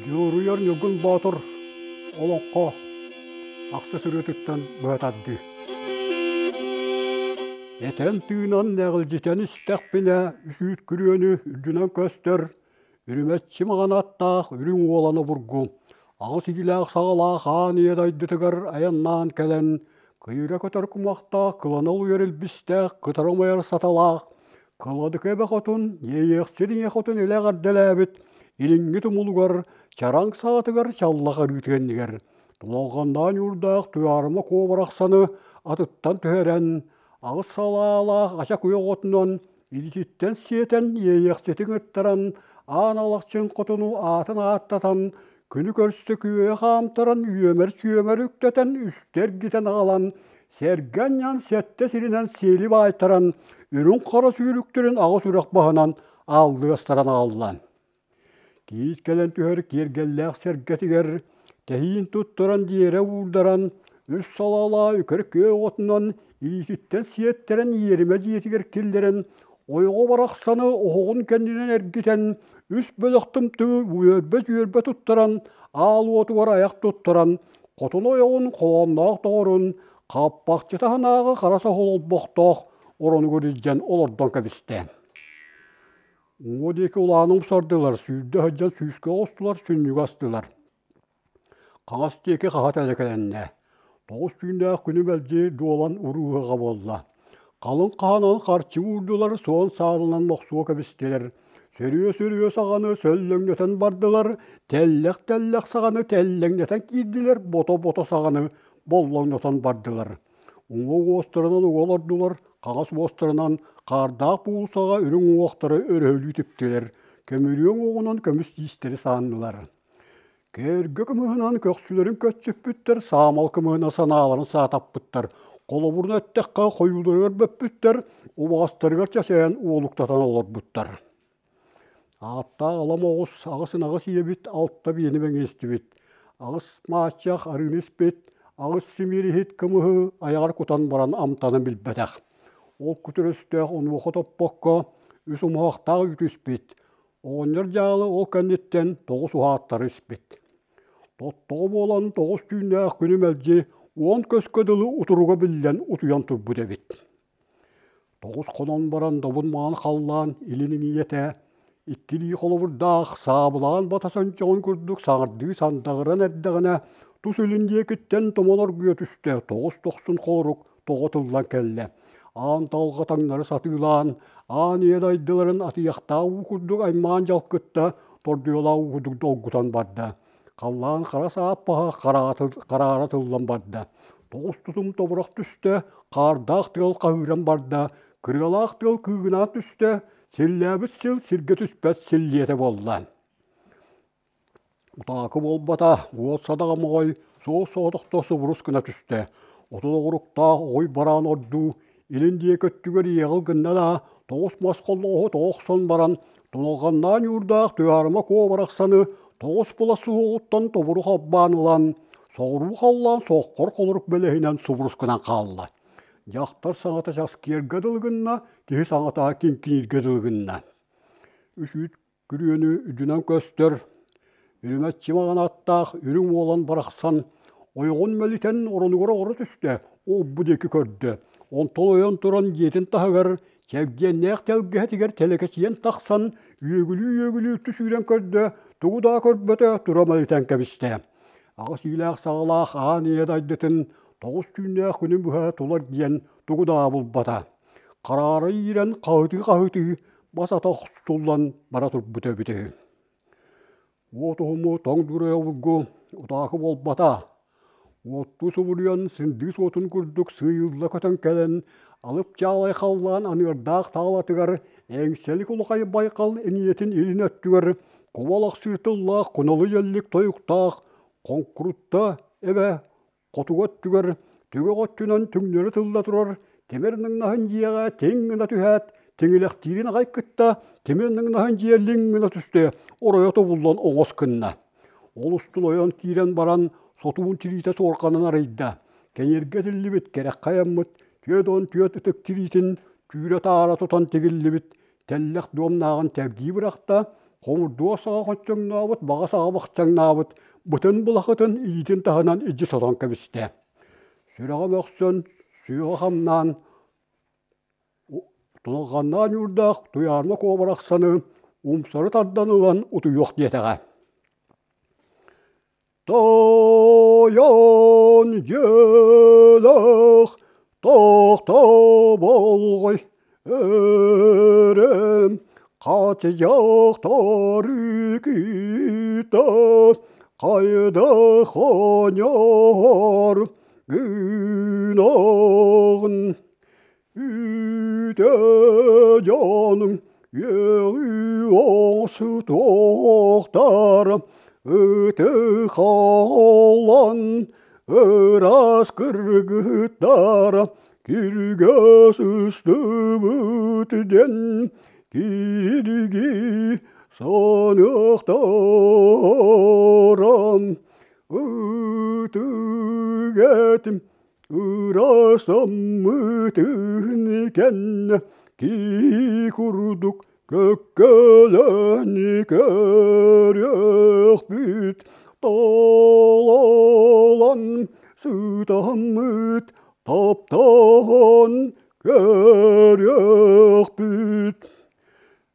Дьулуруйар Ньургун Боотур олоҥхо ахсыс ырыатыттан быһа тардыы. Этэн-тыынан эҕилдьитэн истэхпинэ, үс үүт күрүөнү үрдүнэн көстөр, үрүмэччи маҕан аттаах үрүҥ уолан обургу, аҕыс игилээх саҕалаах аан ийэ дойдутугар айаннаан кэлэн, кыйыра көтөр кумахтаах, кылана улуйар илбистээх, кытара умайар саталаах, Кыладыка эбэ хотун, Иэйиэхсит ийэ хотун илэ эҕэрдэлээбит илиҥҥи тумулугар, чараҥ саҕатыгар чаллах арыытын иннигэр, тулалҕаннаан ньуурдаах Туйаарыма Куо барахсаны атыттан түһэрэн, аҕыс салаалаах ача куйа оҕотунан илиититтэн сиэтэн Иэйиэхситин ыттаран, Аан Алахчын хотуну аатын ааттатан, күнү көрсө күөйэ хаамтаран, үөмэр-сүөмэр үктэтэн, үстэ эргитэн аҕалан, Сэргэ анньан сэттэ сиринэн сиэли баайтаран, үрүҥ хара сүүрүктэрин аҕыс үрэх баһынан ааллыы астаран аҕалла. Киит кэлэн түһэр киэргэллээх сэргэтигэр тэһиин туттаран дьиэрэ уурдаран, үс салаалаа үкэр күөх отунан илиититтэн сиэттэрэн иэримэ дьиэтигэр киллэрэн, ойоҕо барахсаны оһоҕун кэннинэн эргитэн, үс бөлөх тымтыгы үөрбэ-үөрбэ туттаран, аал уотугар айах туттаран, Хотун ойоҕун холоонноох доҕорун хаппахчы таһынааҕы хара соһул олбохтоох оронугар илдьэн олордон кэбистэ. Уҥуо диэки улааны умсардылар, сүүрдэ сылдьан сүүскэ оҕустулар, сүнньүгэ астылар. Хаҥас диэки хаһа тэлэкэлэннэ. Тоҕус түүннээх күнү мэлдьи дуолан урууһаҕа буолла. Халыҥ хаанан харчы уурдулар, суон саалынан мохсуо кэбистилэр. Сөрүө-сөрүө саҕаны сөллөҥнөтөн бардылар, тэллэх-тэллэх саҕаны тэллэҥнэтэн киирдилэр, бото-бото саҕаны боллоҥнотон бардылар. Уҥа уостарынан уга олордулар, хаҥас уостарынан хаардаах буулусаҕа үрүҥ уҥуохтары өрөһөлүү типтилэр, көмүрүө уҥуоҕунан көмүс тиистэри сааннылар. Кэргэ кымыһынан көхсүлэрин көччүппүттэр, саамал кымыһына санааларын саатаппыттар, холобурун эттэххэ хойууларыгар бөппүттэр, убаҕастарыгар чэчэйэн уолуктатан олорбуттар. Ааттаах алам оҕус аҕыс ынаҕы сиэбит, алта биэни мэҥиэстибит, аҕыс мааччах арыыны испит, аҕыс симиир иһит кымыһы айаҕар кутан баран амтанын билбэтэх. Ол күтүр өстөөх онуоха топпокко үс умуһахтаах үүтү испит, Оҕонньор дьаалы ол кэнниттэн тоҕус уһааттары испит. Тоттоҕо буолан тоҕус түүннээх күнү мэлдьи уон көскө дылы утуруга биллэн утуйан турбут эбит. Тоҕус хонон баран добун маҥан халлаан илин иҥийэтэ иккилии холобурдаах саабылаан бата сончоҕун курдук саҥардыы сандаҕыран эрдэҕинэ тус илин диэкиттэн туман оргуйа түстэ тоҕус дохсун холорук тоҕо тыллан кэллэ. Аан талҕа таҥнары сатыылаан, аан ийэ дайдыларын атыйахтаах уу курдук аймаан дьалкытта, тордуйалаах уу курдук долгутан барда. Халлаан хара сааппаһа хараара тыллан барда. Тоҕус тутум тобурах түстэ, хаардаах тыал хаһыыран барда, кырыалаах тыал кыыгынаан түстэ, силлээбит сил сиргэ түспэт силлиэтэ буолла. Утаакы буолбата, уот садаҕа моҕой суос-соҕотохто субурус гына түстэ. Отут оҕуруктаах оҕуй бараан ордуу, илин диэки өттүгэр иэҕил гынна да, тоҕус мас холлоҕоһу тоҕо охсон баран, туналҕаннаан ньуурдаах Туйаарыма Куо барахсаны тоҕус була суһуоҕуттан тобуру халбаан ылан, соҕуруу халлаан сооххор холорук бэлэһинэн субурус гынан хаалла. Дьахтар саҥата часкыйарга дылы гынна, киһи саҥата киҥкинииргэ дылы гынна. Үс үүт Күрүөнү үрдүнэн көстөр, үрүмэччи маҥан аттаах үрүҥ уолан барахсан ойоҕун мэлитэн оронугар оҕоро түстэ, ол-бу диэки көрдө. Онтон ойон туран дьиэтин таһыгар чэлгиэннээх тэлгэһэтигэр тэлэкэчийэн тахсан үөгүлүү-үөгүлүү үлтү сүүрэн көрдө, тугу да көрбөтө, тура мэлитэн кэбистэ. Аҕыс иилээх саҕалаах аан ийэ дайдытын тоҕус түүннээх күнү быһа тулар диэн тугу да булбата. Хараара иирэн хаһытыы-хаһытыы бас-ата охсуллан бара турбута эбитэ үһү. Уот уһуму тоҥ дурайа обургу утаакы буолбата. Уоттуу субуруйан сындыыс уотун курдук сыыйылла көтөн кэлэн, алып чаалай халлаан аныардаах таалатыгар эҥсэлик улахай байҕал эниэтин илин өттүгэр кубалах сыыртыллаах куналы дьэллик тойуктаах хоҥкурутта эбэ Хотугу өттүгэр түгэх өттүнэн түҥнэри тылла турар тимир ныҥнаһын дьиэҕэ тиҥ гына түһээт, тиҥилэхтиирин аҕай кытта тимир ныҥнаһын дьиэ лиҥ гына түстэ, оройо тобуллан оҥос гынна. Ол устун ойон киирэн баран сотуун тириитэ суорҕанын арыйда. Кэҥииргэ этиллибит кэрэххэ айаммыт түөрт уон түөрт ытык тириитин түүрэ-таара тутан тигиллибит тэллэх дуомнааҕын тэлгии бырахта, Хомурдуо саҕа хоччоҥнообут, баҕа саҕа бахчаҥнаабыт, бытын былахытын илиитин таһынан илдьи сотон кэбистэ. Сүрэҕэ мөхсөн, сүөҕэ хамнаан, Туналҕаннаан ньуурдаах Туйаарма Куо барахсаны умсары тардан ылан утуйуох диэтэҕэ. Тойон дьиэлээх тохтоболҕой өрөм хачыйахтары кыта хайда хоньор гынаҕын Үтэ дьонуҥ үөҕүү оҥсутуохтар, ытык хаалан ыраас кыргыттар киргэ сыстыбыт диэн киирги саныахтара. Ытык этим Ырасаммытын кэннэ кии курдук көккөлөн көрүөхпүт тололон сытаммыт таптаан көрүөхпүт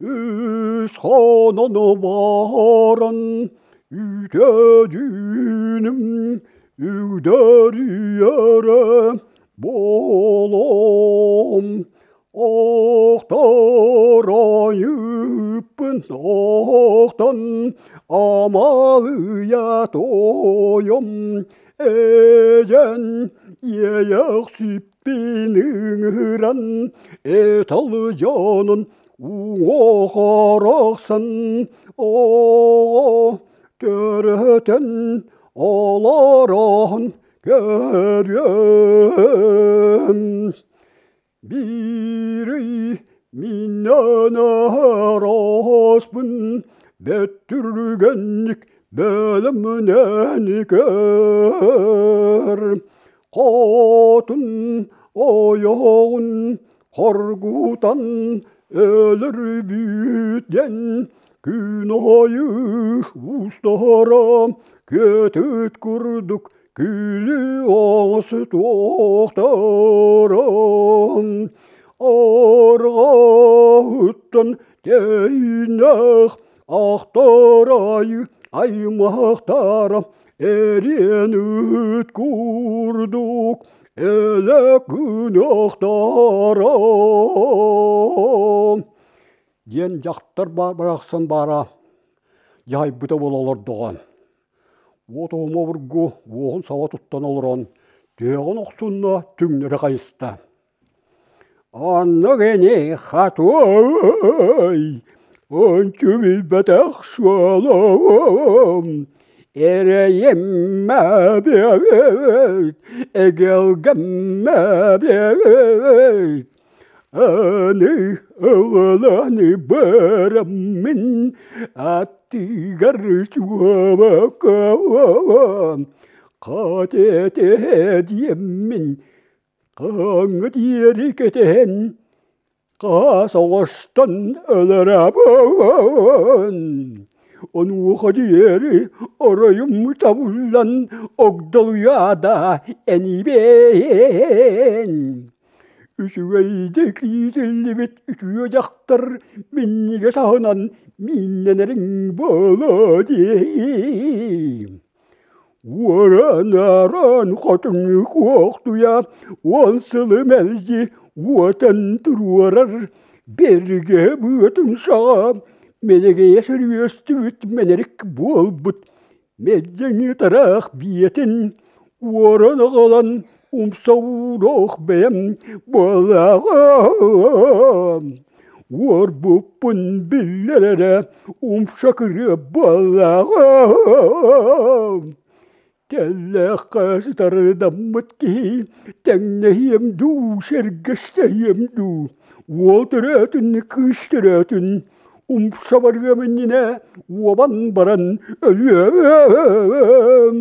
Үс хонон баран үтөдүүнүм үгдэрийэрэ буолуом Охторойуппун охтон амалыйа тойом эдьэн иэйэхсиппин ыҥыран этал дьонун Уҥуох-арахсан оҕо төрөтөн олорон көрүөм. Биир ый миннэн араспын бөттүргэнник бэлэмнэн көр. Хотун ойоҕун Хоргутан өлөрбүт диэн күн аайы устара күөтүт курдук күлү оҥостуохтара Арҕаһыттан тэйинэх ахтарайы аймахтара Эриэн ыт курдук элэк гыныахтара диэн дьахтар барахсан баара дьаһайбыта буола олордоҕо. Уот оһума обургу уоһун саба туттан олорон түһэҕин охсунна түҥнэри хайыста. Оннук ини хатуой, ончу билбэтэх суолум, эрэйиммэбит, эгэлгэммэбит, аны оҕолону бараммын аттыгар чуобаккабын, хат этэ диэммин Хаһааҥҥы диэри кэтэһэн, хаас оҥостон өлөрөбүн. Онуоха диэри оройум табыллан огдолуйа да энибээн. Үчүгэйдик иитиллибит үтүө дьахтар минньигэс аһынан мииннэнэриҥ буолуо дии. Уоран-ааран хотуҥҥу куохтуйа уон сылы мэлдьи уотан туруорар бэргэ быатын саҕа мэлэгэйэ сөрүөстүбүт мэнэрик буолбут мэлдьэҥи тараах биэтин уоран аҕалан умса ууруох бэйэм буоллаҕым Уорбуппун биллэр эрэ умса кырыа буоллаҕым. Тэллэххэ сытарыдаммыт киһи тэҥнэһиэм дуу, сэргэстэһиэм дуу, уол төрөөтүн, кыыс төрөөтүн, умса барыам иннинэ уобан баран өлүөм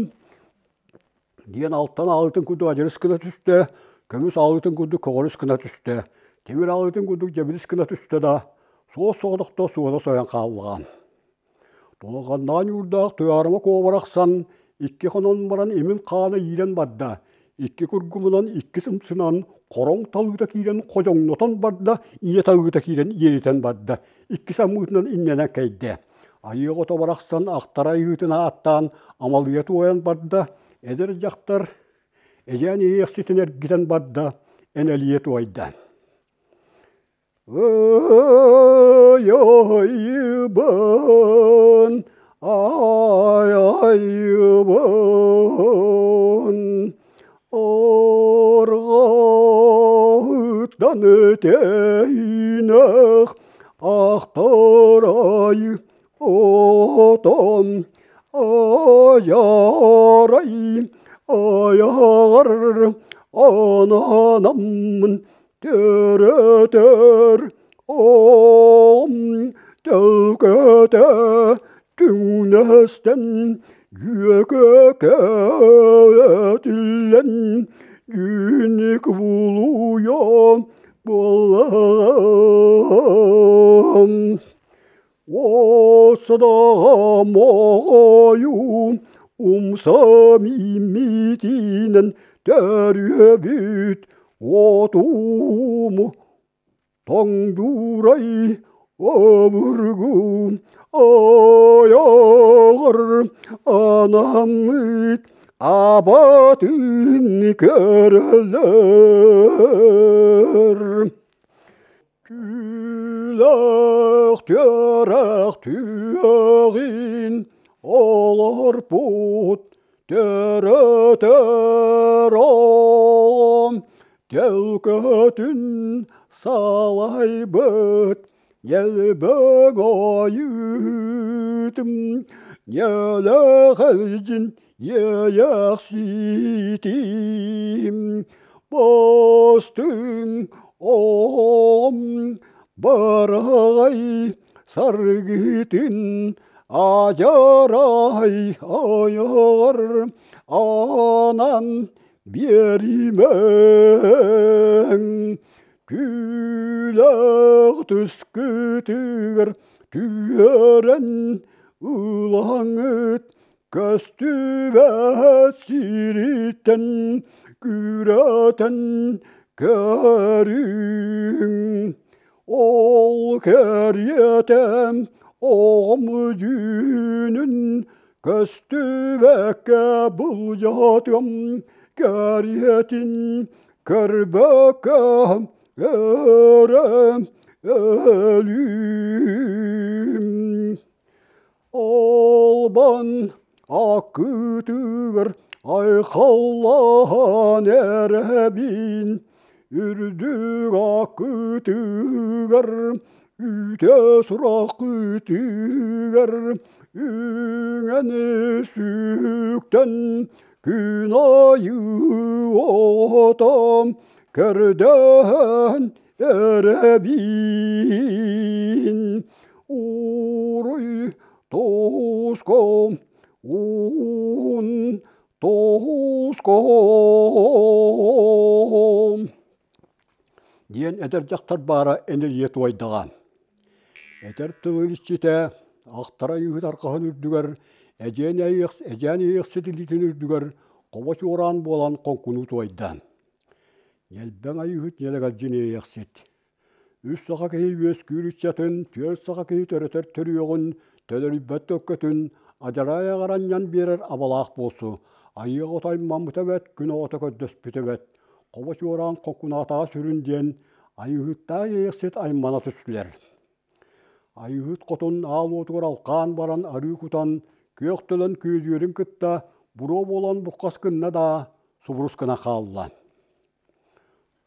диэн алтан аалытын курдук адьырыс гына түстэ, көмүс аалытын курдук көҕөрүс гына түстэ, тимир аалытын курдук дьэбирис гына түстэ да, суос соҕотохто суола сойон хааллаҕа. Туналҕаннаан ньуурдаах Туйаарыма Куо барахсан икки хонон баран имин хаана иирэн барда, икки кургумунан икки сымсынан хороҥ талыыта киирэн ходьоҥнотон барда, ийэ талыыта киирэн иэритэн барда, икки самыытынан иннэнэн кэйдэ. Айыы оҕото барахсан ахтара айыытын ааттаан амалыйа туойан барда, эдэр дьахтар эдьээн иэйэхситин эргитэн барда, энэлийэ туойда. Ой-ойбын, ай-айбын, Орҕоттан тэйнэх ахтарай отон айарай айар ананаммын Төрөтөр оҕом төлкөтө түҥнэстэн дьүөкөкөтүллэн дьүүнүк булуйа буоллаҕым. Осадаҕа моҕойу умса мииммитинэн төрүөбүт отум тоҥдуурай обургу ойоҕор анаммыт абатын көрөлөр. Түүлээх түөрэх түөҕин олорбут төрөтөр оҕом төлкөтүн салайбыт ньэлбэҥ ойуутум ньэлэхэлдьин иэйэхситим Бастыҥ оҕом бараҕай саргытын адьарай айар анан биэримэҥ түүлээх түскүтүгэр түһэрэн ылаҥыт Көстүбэт сириттэн күрэтэн көрүҥ, ол кэриэтэ оҕом дьүүнүн көстүбэккэ былдьатыам кэриэтин көрбөккө өрө өлүүм. Албан аккытыгар айхаллаан эрэбин, үрдүк аккытыгар үтэ сурахкытыгар үҥэн сүктэн күн айыы отом көрдөһөн эрэбин. Уруй туско, уун туско диэн эдэр дьахтар баара энэлийэ туойдаҕа. Эдэр тыл иччитэ ахтара ыыһыт арҕаһын үрдүгэр, эдьээн эдьээн иэйэхсит илиитин үрдүгэр хобо чуораан буолан хоҥкунуу туойда. Ньэлбэҥ айыыһыт ньэлэгэлдьин иэйэхсит. Үс саха киһи үөскүүр ыччатын, түөрт саха киһи төрөтөр төрүөҕүн, төлөрүйбэт төлкөтүн, адьарай аҕаранньан биэрэр абалаах буолсу. Айыы оҕото аймаммыта эбэт, күн оҕото көрдөспүтэ эбэт. Хобо чуораан хокунаатаҕа сүрүн диэн Айыыһыттаах Иэйэхсит аймана түстүлэр. Айыыһыт хотун аал уотугар алхаан баран арыы кутан, күөх төлөн күөдьүөрүн кытта буруо буолан буххас гынна да, субурус гына хаалла.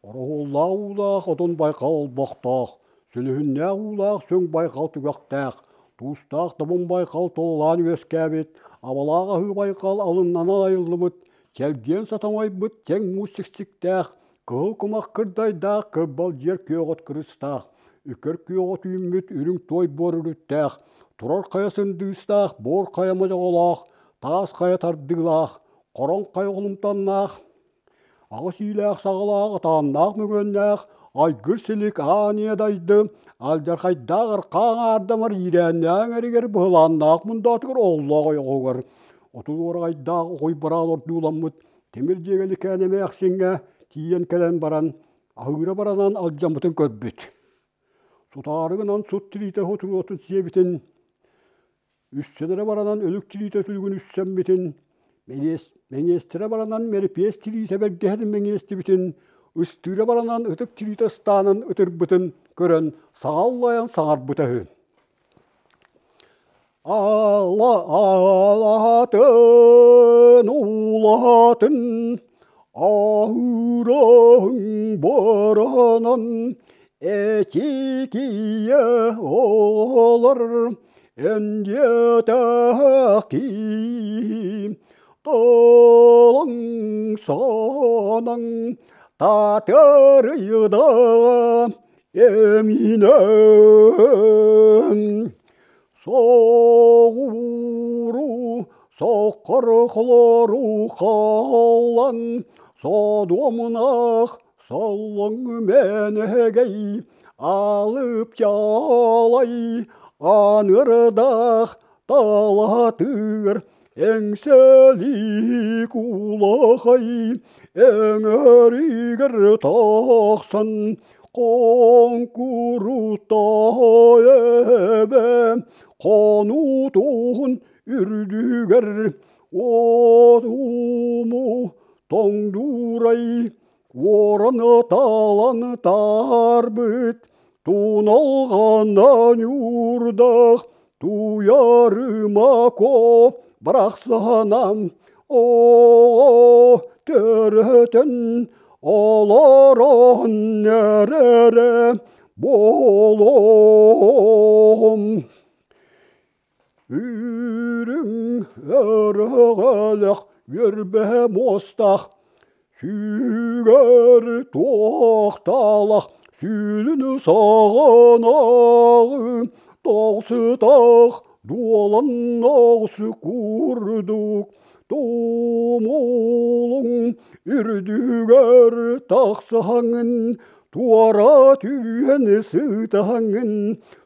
Ороһуоллаах уулаах отун байҕал олбохтоох, сүлүһүннээх уулаах сүҥ байҕал түгэхтээх, туустаах добун байҕал тулалаан үөскээбит, абалаах аһыы байҕал алыннанан айыллыбыт, чэлгиэн сатамайбыт чэҥ муус сиксиктээх, кыһыл кумах кырдайдаах кырбал дьиэр күөҕүт кырыстаах, үкэр күөҕүт үүммүт үрүҥ туой буор үрүттээх, турар хайа сындыыстаах, буор хайа модьоҕолоох, таас хайа тардыылаах, хороҥ хайа холумтаннаах, Аҕыс иилээх саҕалаах, атааннаах мөҥүөннээх, айгыр силик аан ийэ дайды, Алдьархайдаах архаан аардамар иирээннээх эригэр быһылааннаах мундаатыгар оҕолоох ойоҕоһугар отут уораҕайдаах оҕой бараан ордууламмыт тимир дьиэгэликээн эмээхсиҥҥэ тиийэн кэлэн баран аһыыра баранан алдьаммытын көрбүт. Сутаарыгынан сут тириитэ хотуруотун сиэбитин, үссэнэрэ баранан өлүк тириитэ түлүгүн үссэммитин, мэҥиэстэрэ баранан мэрипиэс тириитэ бэргэһэтин мэҥиэстибитин, ыстыыра баранан ытык тириитэ ыстаанын ытырбытын көрөн саҥа аллайан саҥарбыта үһү. Алла алатын улатын аһыырын баранан этикийэ олор эндиэтэх киһи толоҥ санаҥ татырыйда эминэн Соҕуруу соххор-холору хаалан, содуомунах соллоҥ мэнэгэй, алып чаалай анырдаах талаатыгар эҥсэлик улахай эҥэригэр тахсан Хоҥкурутай эбэ хонуутун үрдүгэр отуму тоҥдуурай уоран талан таарбыт туналҕана ньуурдах туйарыма ко барахсанам оо төрөтөн олорон эрэрэ буолуом үрүҥ өрөҕөлөх үөрбэ муостаах Сүүгэр туохтаалах сүүлүн саҕанааҕы тоҕсытах дуоланнаах курдук тумулуҥ үрдүгэр тахсаҥын туора түһэн сытаҥын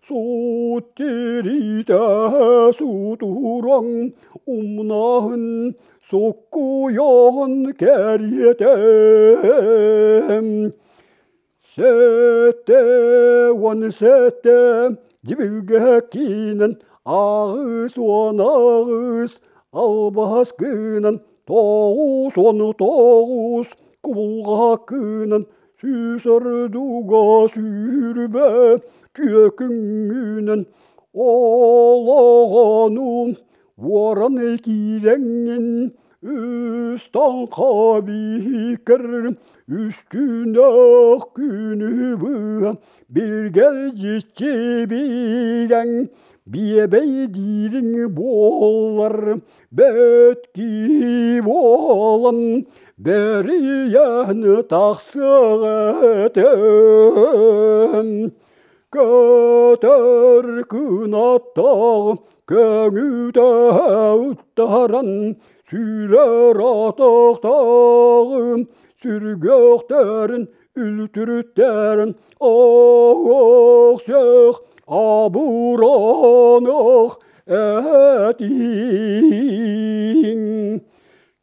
суут тириитэ сутуруҥ умнаһын Суккуйан кэриэтэ 77 дьибилгэ киинэн 88 албас гынан 99 кубулҕа гынан сүүс ордуга сүүрбэ түөкүҥҥүнэн олоҕонун Уоран киирэҥҥин үс таҥха биикэр үстүүнэх күнү быһа билгэлдьиччи бигэҥ биэбэйдиириҥ буоллар бэт киһи буолан бэрийэн тахсыах этим. Көтөр кынаттаах көҥүтэ ыттаран сүүрэр атахтааҕын сүргөхтөрүн үлтүрүттэрин оох сөх абыраных этиҥ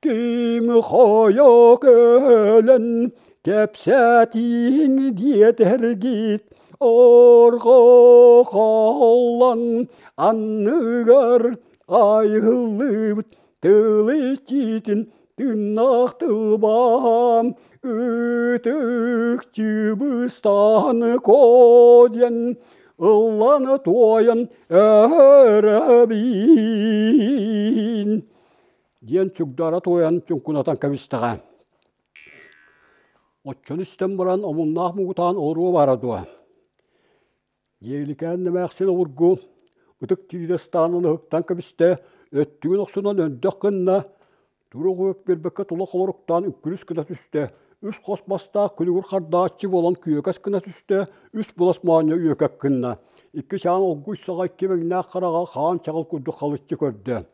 Ким хайа кэлэн кэпсэтииҥ диэтэргит орҕо хааллан анныгар айыллыбыт тыл иччитин тыыннаах тылбаам ытык чыбыстаан ко диэн ыллан туойан эрэбин диэн чугдаара туойан чуҥкунатан кэбистэҕэ. Оччону истэн баран омуннаах муҥутаан олоруо баара дуо? Дьиэликээн эмээхсин обургу ытык тириитэ ыстаанын ыһыктан кэбистэ, өттүгүн охсунан өндөх гынна, турук уһук биэрбэккэ тула холоруктаан үккүрүс гына түстэ, үс хос бастаах күлүгүр хардааччы буолан күөкэс гына түстэ, үс былас моонньо үөкэк гынна. Икки чаан олгуй саҕа икки мэҥнээх хараҕа хаан чаҕыл курдук халыччы көрдө.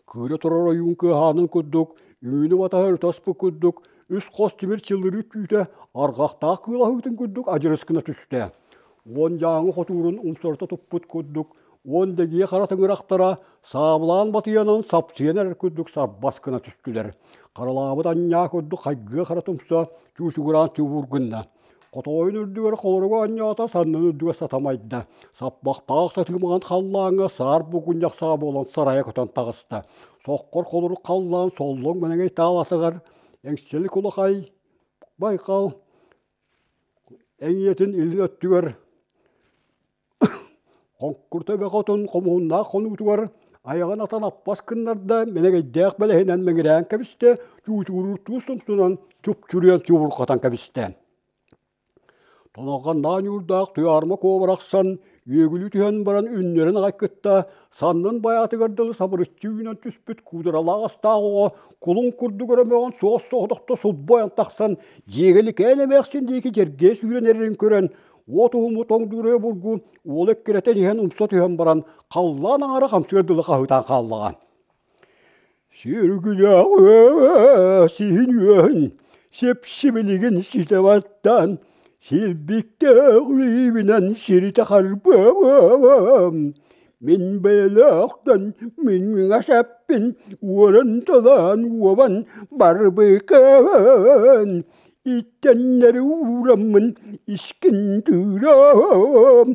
Кыыра турар ойуун кыаһаанын курдук, үүнү батаһа өрүтэ аспыт курдук, үс хос тимир чыллырыы түүтэ арҕахтаах кыыл аһыытын курдук адьырыс гына түстэ. Уон дьааҥы хотуурун умсарыта туппут курдук, уон дэгиэ хара тыҥырахтара саабылаан батыйанан сапсыйан эрэр курдук сарбас гына түстүлэр. Харалаабыт анньаа курдук хайгыа хара тумса чуучугураан чубуур гынна. Хотоойун үрдүгэр холоруга оонньоото, саннын үрдүгэр сатамайда. Саппахтаах сатыымаҕын халлааҥҥа саар бугунньах саҕа буолан сарайа көтөн таҕыста. Соххор холорук халлаан соллоҥ мэнэҥэй таалатыгар эҥсиэли кулахай Байкал эҥийэтин илин өттүгэр Хоҥкурта эбэ хотун хомуһуннаах хонуутугар айаҕын атан аппас гыннарда, мэнэгэйдээх бэлэһинэн мэҥирээн кэбистэ, чуучугурууртуу сумсунан чупчуруйан чуубурҕатан кэбистэ. Тоноҕоннаах ньуурдаах туйаарыма куо барахсан үөгүлүү түһэн баран үннэрин аҕай кытта саннын байаатыгар дылы сабырыччы үүнэн түспүт куударалаах астаах оҕо кулун курдук өрө мөҕөн суос-соҕотохто сулбу ойон тахсан дьиэгэликээн эмээхсин диэки дьэргээ сүүрэн эрэрин көрөн уот уһуммут оҥдуурайа бургу уолу эккирэтэн иһэн умса түһэн баран халлаан аҥара хамсыар дылы хаһыытаан хааллаҕа. Сүргүлээх сиһин үөһүн сип-сибилигин ситэ баттаан силбиктээх илиибинэн сиритэ харбыам. Мин бэйэлээхтэн мин миҥэсэппин уоран-талаан уобан барбыкын иттэннэри уураммын искин тыырам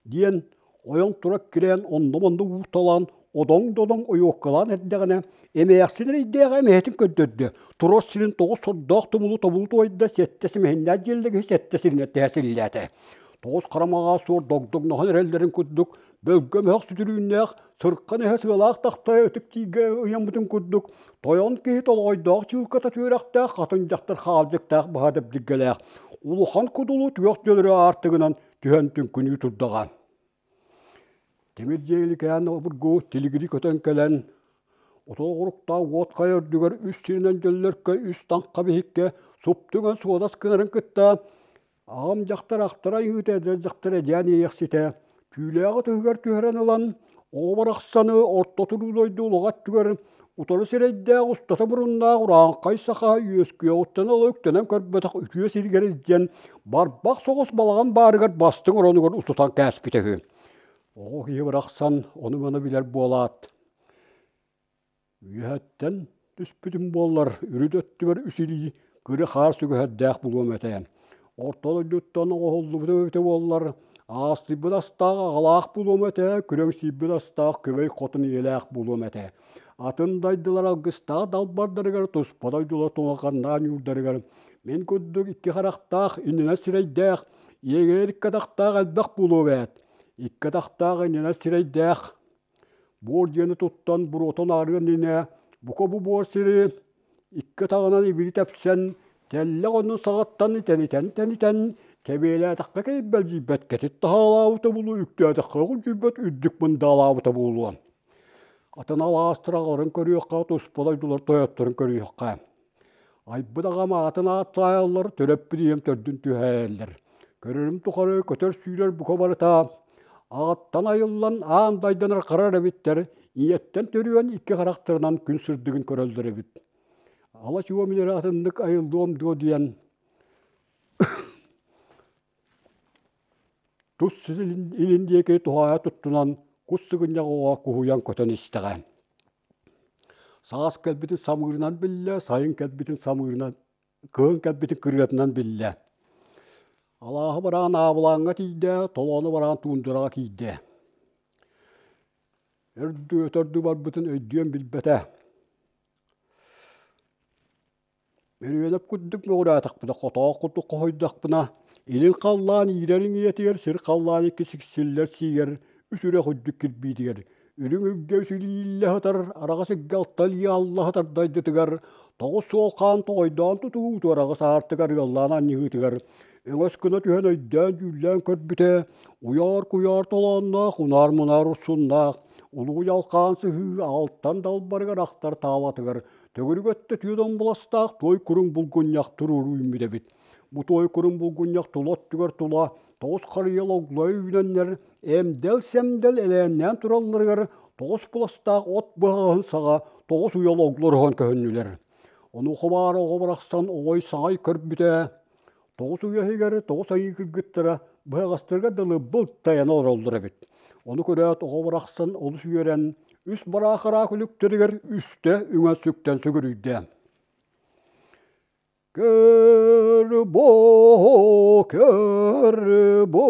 диэн ойон тура кирээн онно-манна уурталаан одоҥ-додоҥ ойуоккалаан эрдэҕинэ эмээхсин эрэйдээҕэ эмэһэтин көрдөрдө турар сирин тоҕус сордоох тумулу тобулу туойда сэттэ симэһиннээх дьиэллэги сэттэ сиринэн тэһэ силлээтэ тоҕус харамаҕаа суор догдоҥноһон эрэллэрин курдук бөлгөм өһөх сүтүрүүннээх сырхан эһэ сыалаах тахтайа ытык тиигэ ыйаммытын курдук тойон киһи толоҕойдоох чыылката түөрэхтээх хатын дьахтар хаалдьыктаах баһа дэбдиргэлээх улахан кудулу түөх дьөлөрө аартыгынан түһэн түҥкүнүү турдаҕа. Тимир дьиэликээн обургу тилигири көтөн кэлэн, отоҕуруктаах уот хайа үрдүгэр үс сиринэн дьөллөркө үс таҥха биһиккэ суптуҥан суодас гынарын кытта аҕам дьахтар ахтара айыыта эдэр дьахтар эдьээн иэйэхситэ түүлээҕи тыһыгар түһэрэн ылан оҕо барахсаны орто туруу дойду улаҕа өттүгэр утары сирэйдээх устата муруннаах урааҥхай саха үөскүөҕүттэн ыла үктэнэн көрбөтөх үтүө сиригэр илдьэн барбах соҕус балаҕан баарыгар бастыҥ оронугар утутан кээспитэ үһү. Оҕо киһи барахсан ону-маны билэр буолаат, Үөһэттэн түспүтүм буоллар, үрүт өттүбэр үс илии кыры хаар сүгэһэрдээх булуом этэ. Орто дойдуттан оҥоһуллубут эбитэ буоллар, аастыйбыт астаах аҕалаах булуом этэ, күрэҥсийбит астаах күбэй хотун ийэлээх булуом этэ. Атын дайдылар алгыстаах далбардарыгар, туспа дойдулар туҥалҕаннаан ньуурдарыгар мин курдук икки харахтаах, иннинэ сирэйдээх, иэгэйэр икки атахтаах элбэх буолуо эбээт. Икки атахтаах, иннинэ сирэйдээх Буор дьиэни туттан буруотун аарыан иннинэ бука бу буор сири икки атаҕынан ибили тэпсэн, тэллэх оннун саҕаттан тэнитэн-тэнитэн, тэбиэлээтэххэ кэйбэлдьийбэт кэтит таһаалаабыта буолуо, үктээтэххэ өҕүлдьүйбэт үрдүк мындаалаабыта буолуо. Атын алаастар аҕаларын көрүөххэ, туспа дойдулар тойотторун көрүөххэ. Айбыт аҕам аатын ааттаайаллар, төрөппүт ийэм төрдүн түһээйэллэр. Көрөрүм тухары көтөр-сүүрэр бука барыта аҕаттан айыллан аан дайданар харар эбиттэр, ийэттэн төрүөн икки харахтарынан күн сырдыгын көрөллөр эбит. Ала-чуо мин эрэ атыннык айыллыам дуо диэн тус илин диэки туһаайа туттунан кус сыгынньах оҕо куһуйан көтөн истэҕэ. Саас кэлбитин самыырынан биллэ, сайын кэлбитин самыырынан, кыһын кэлбитин кырыатынан биллэ. Алааһы бараан аабылааҥҥа тиийдэ, толоону бараан туундураҕа киирдэ. Өрдүү өтөрдүү барбытын өйдүөн билбэтэ. Мөрүөнэп курдук мөҕүрээтэхпинэ, хотоох курдук хоһуйдахпына, илин халлаан иирэр иҥиэтигэр, сир халлаан икки сиксиллэр сиигэр, үс үрэх үрдүк кирбиитигэр, үрүҥ үргэ үс илииллэ сытар, араҕас илгэ алта илии алла сытар дойдутугар, тоҕус суол хаан тоҕойдоон тутуһууту араҕас аартыгар ыаллаан анньыһыытыгар, өҥөс гына түһэн өйдөөн-дьүүллээн көрбүтэ, уйаар-куйаар толоонноох, унаар-мунаар урсуннаах, улуу дьалхаан сыһыы алтан далбарыгар ахтар таалатыгар Төгүрүк өттө түөрт омбуластаах туой куруҥ булгунньах туруору үүммүт эбит. Бу туой куруҥ булгунньах тула өттүгэр тула тоҕус харыйа логлойо үүнэннэр эмдэл-сэмдэл элээннээн туралларыгар тоҕус буластаах от быһаҕаһын саҕа тоҕус уйа логлоруһан көһүннүлэр. Онуоха баара оҕо барахсан оҕой саҥай көрбүтэ. Тоҕус уйа иһигэр тоҕус айыы кыргыттара быһаҕастарыгар дылы былтайан олороллор эбит. Ону көрөөт оҕо барахсан олус үөрэн, үс бараах-араак үлүктэригэр үстэ үҥэн сүктэн сүгүрүйдэ. Көр-бо, көр-бо,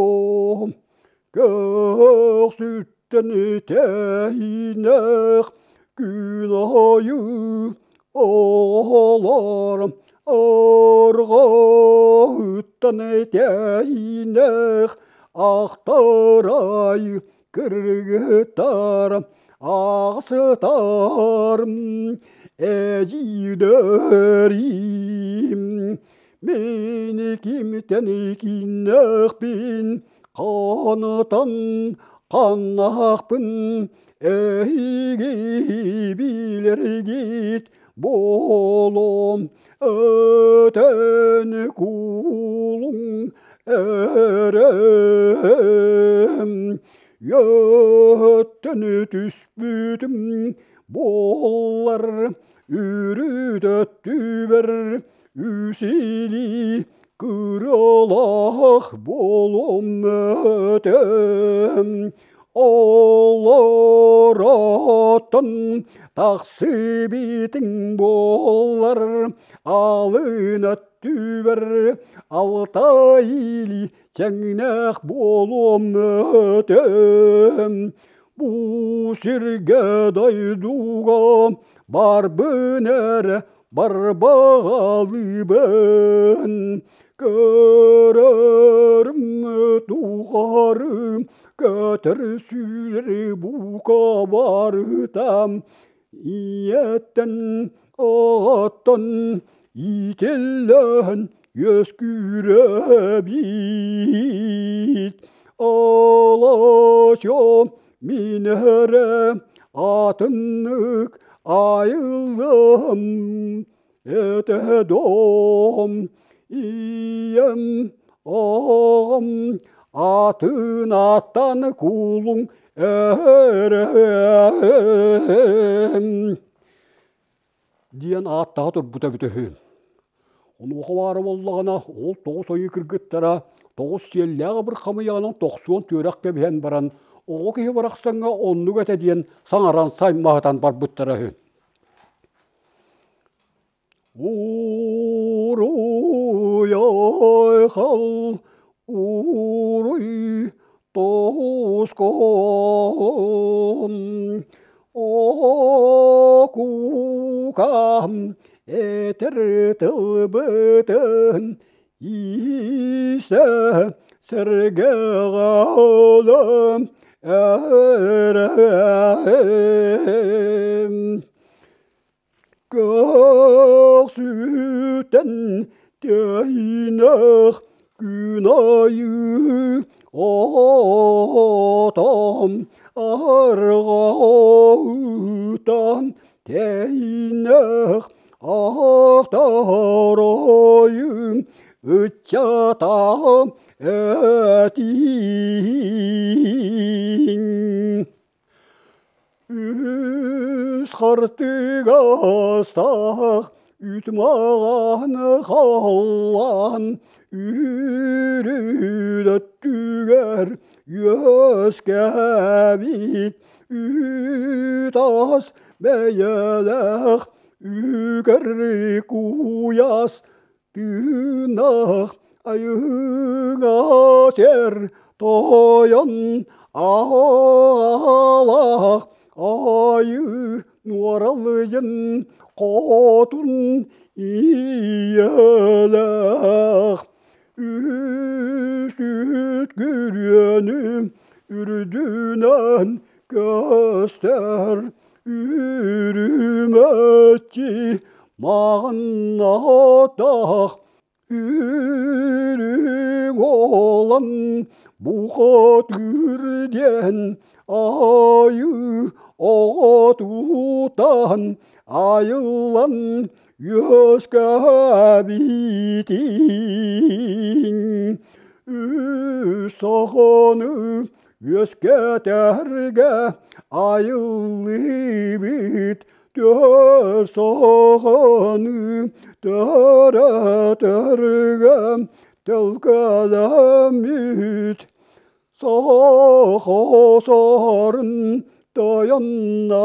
көхсүттэн тэйинэх күн айы оҕолор арҕаһыттан тэйинэх ахтарай кыргыттар ахсытарым эдьиийдэрим мин кимтэн кииннэхпин ханатан ханнаахпын эһиги билэргит буолуом өтөн куулуҥ эрэм Үөттэн түспүтүм буоллар үрүт өттүбэр үс илии кыралаах буолуом этэ. Олоротон тахсыбытыҥ буоллар алын өттүбэр алта илии Тэҥнээх буолуом өтөм, бу сиргэ дойдуга барбын эрэ барбаҕалыыбын. Көрөрүм тухары көтөр сүүрэр бука барытам ийэттэн оҕоттон иитиллэн үөскүүрэбит. Олочо мин эрэ атыннык айыллым этэ дом ийэм оҕом атын аттан куулуҥ эрэм диэн ааттаһа турбута эбитэ үһү. Онуоха баара буоллаҕына, ол тоҕус ойуу кыргыттара тоҕус сиэллээх абыр хамыйаҕынан тохсуон түөрэх кэбиһэн баран, оҕо киһи барахсаҥҥа оннук этэ диэн саҥаран саймаһытан барбыттара үһү. Уруй айхал, уруй тоскон, Окукам этэр тылбытын иисэ сэргэҕэлэм эрэм. Көхсүтэн тэйинэх күн айыы отом арҕаһытан тэйинэх ахтарайым ыччатаҕым этиин. Үс хартыгастаах үт маҕан халлаан үрүт өттүгэр үөскээбит үт ас бэйэлээх үкэр куйаас Тыынах айыҥа сэр тойон аалах айыы нуоралыйын хотун ийэлээх үс күрүөнү үрдүнэн көстөр Үрүмэччи маҕаннаатах үрүҥ уолан бухатыыр диэн айыы оҕотуттан айыллан үөскээбитиҥ үс саханы Үөскэтэргэ айыллыбыт төр соҕону төрөтөргө Төлкөлөммүт Саха сарын тойонноох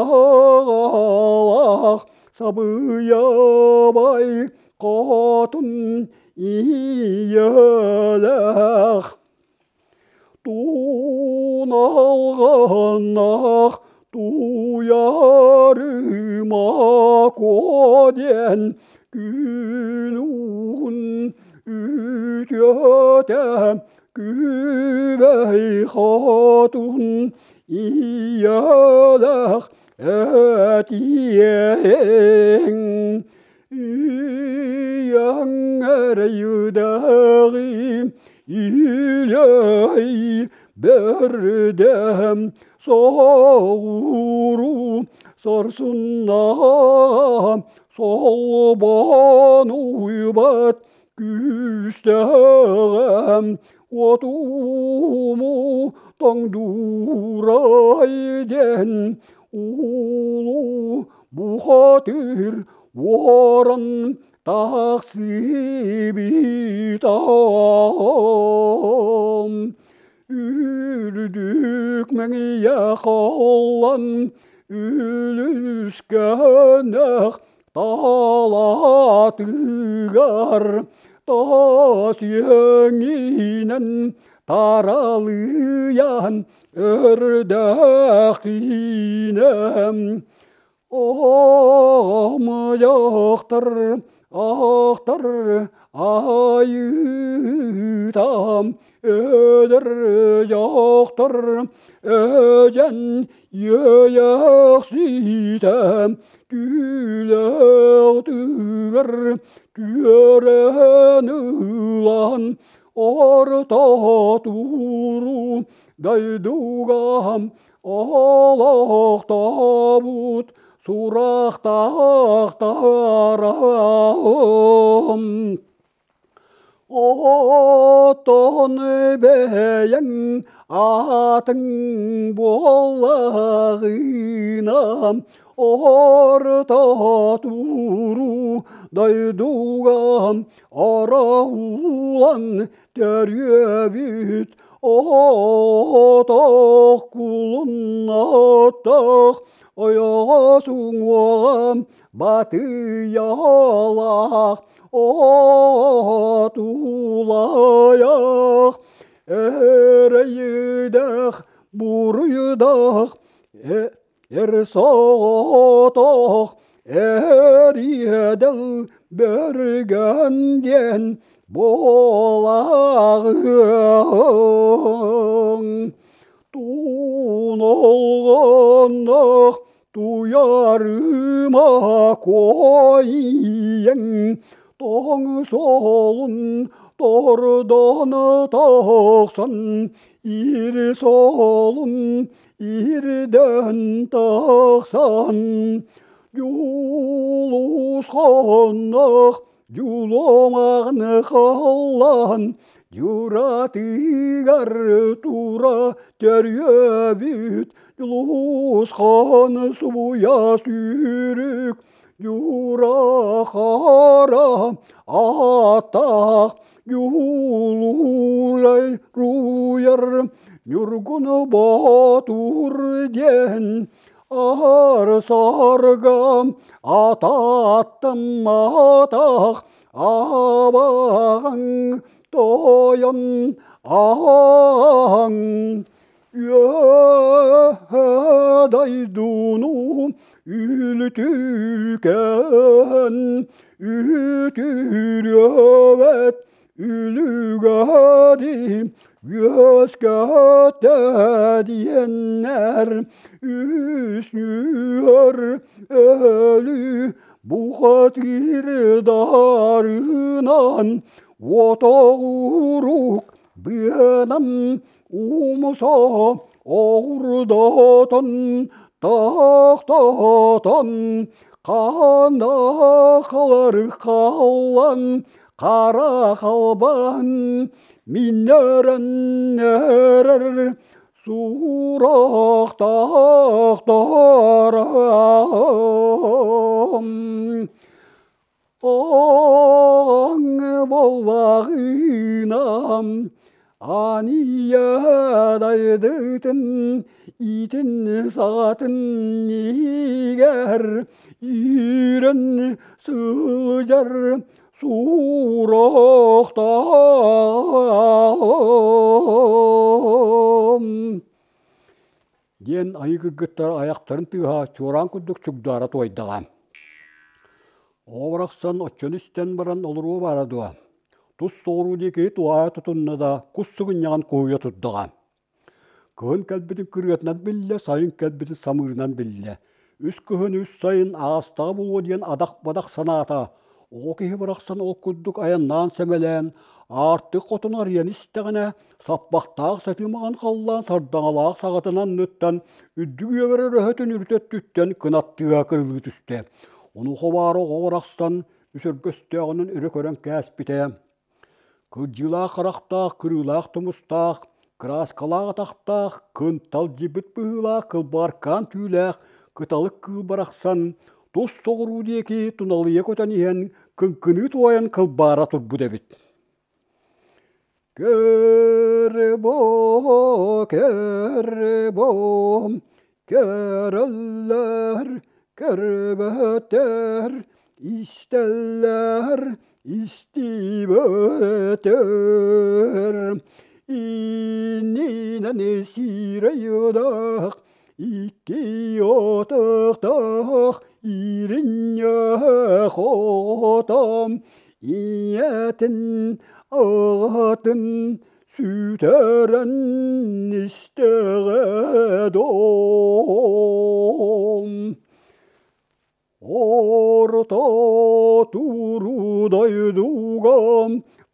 Сабыйабай хотун ийэлээх Туналҕаннаах туйаарыма куо диэн күн уһун үтүөтэ күбэй хотун ийэлээх этиэҥ Ийэҥ эрэйдээҕи илэй бэрдэм соҕуруу сорсуннаҕа солбон уйбат күүстээҕэ уотуму тоҥдуурай диэн улуу бухатыыр уоран тахсыбытам үрдүк мэҥийэ холлон үлүскэнэх талаатыгар таас иэҥинэн таралыйан өрдөөх иинэм Оомойохтор ахтар айыытам өлөр дьахтар эдьэн иэйэхситэм түүлээх түөрэн ылан орто туруу дойдугам Олохтообут сурахтаахтарам Оттон бэйэҥ аатыҥ буоллаҕына орто туруу дойдуга ороулан төрүөбүт Отох кулуннатах ойоҕос уҥуоҕа батыйалаах отулайах эрэйдэх буруйдах эр соҕотох эриэдэл бэргэн диэн буолаҕыаҥ Туналҕаннах туйарыма куоййаҥ тоҥ суолун тордон тахсан ир суолун Ирдэн тахсан дьулусханнах дьулуомаҕын халлаан дьуратыгар тура төрүөбүт дьулусхан субуйа сүүрүк дьура хара ааттаах Дьулуурай руйар Ньургун Боотур диэн аар-саарга атааттамматах абаҕаҥ тойон аҕаҥ Үөһэ дойдуну үлтүкэн үтүрүөбэт үлүгэри үөскэтэ диэннэр үснүөр өлүү бухатыыр дарынан уотоҕурук быанан Умса оҕурдотон тохтотон ханаахалар халлан хара халбан миннэрэн эрэр сурахтаахтарам. Аҥ буоллаҕына, Аанийа дайдытын иитин саҕатын иһигэр иирэн сылдьар сурахтаах диэн айыы кыргыттар айахтарын тыаһа чуораан курдук чугдаара туойдаҕа. Оҕо барахсан оччону истэн баран олоруо баара дуо, тус соҕуруу диэки туһаайа тутунна да кус сыгынньаҕын куһуйа турдаҕа. Кыһын кэлбитин кырыатынан биллэ, сайын кэлбитин самыырынан биллэ. Үс кыһын үс сайын аастаҕа буолуо диэн адах-бадах санаата. Оҕо киһи барахсан ол курдук айаннаан сэмэлээн, аартык хотун арыйан истэҕинэ, саппахтаах сатыы маҥан халлаан сардаҥалаах саҕатын анныттан үрдүк үөбэр өрөһөтүн үрүт өттүттэн кынаттыыга кырылыы түстэ. Онуоха баара оҕо барахсан үс өргөстөөҕүнэн өрө көрөн кээспитэ. Кырдьыылаах харахтаах, кырыылаах тумустаах, кырааскалаах атахтаах, кынталдьыйбыт быһыылаах кылбааркаан түүлээх кыталык кыыл барахсан тус соҕуруу диэки туналыйа көтөн иһэн кыҥкыныы туойан кылбаара турбут эбит. Көрбө, көрбө, Көрөллөр, көрбөтөр, истэллэр, истибэтэр. Иннинэн сирэйдэх, икки отохтоох иринньэх отом ийэтин аҕатын сүтэрэн истэҕэ дом. Орто туруу дойдуга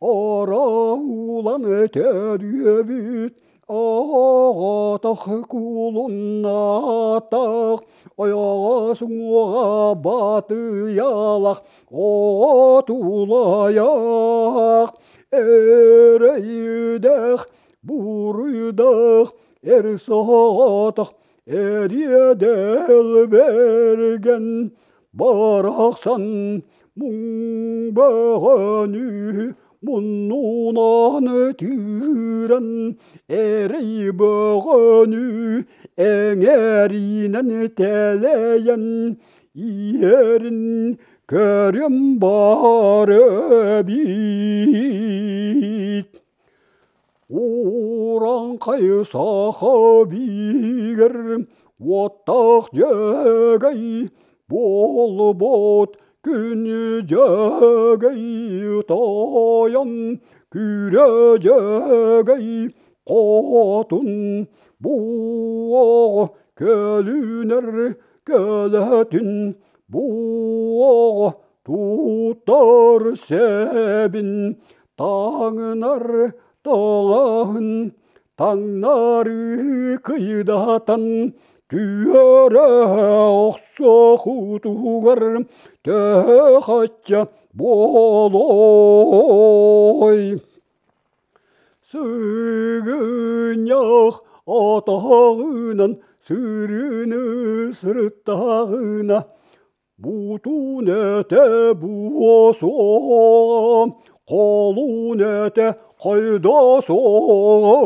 араулан төрүөбүт аҕатах кулуннаатах ойоҕос уҥуоҕа батыйалах оҕотулайах Эрэйдэх, буруйдах, эр соҕотох, эриэдэл бэргэн барахсан муҥ бөҕөнү муннунан түүрэн эрэй бөҕөнү эҥэринэн тэлэйэн иһэрин Көрүм баар эбит. Урааҥхай саха биигэр уоттаах дьэгэй буолбут күн дьэгэй тойон күүрэ дьэгэй хотун буоҕ көлүнэр көлөтүн Буоҕа тутар сэбин таҥнар талаһын таҥнары кыйдатан түөрэ охсохутугар төһө хачча буолуой Сыгынньах атаҕынан сырыыны сырыттаҕына Бутун этэ буосуоҕа, холун этэ хайда суоҕа.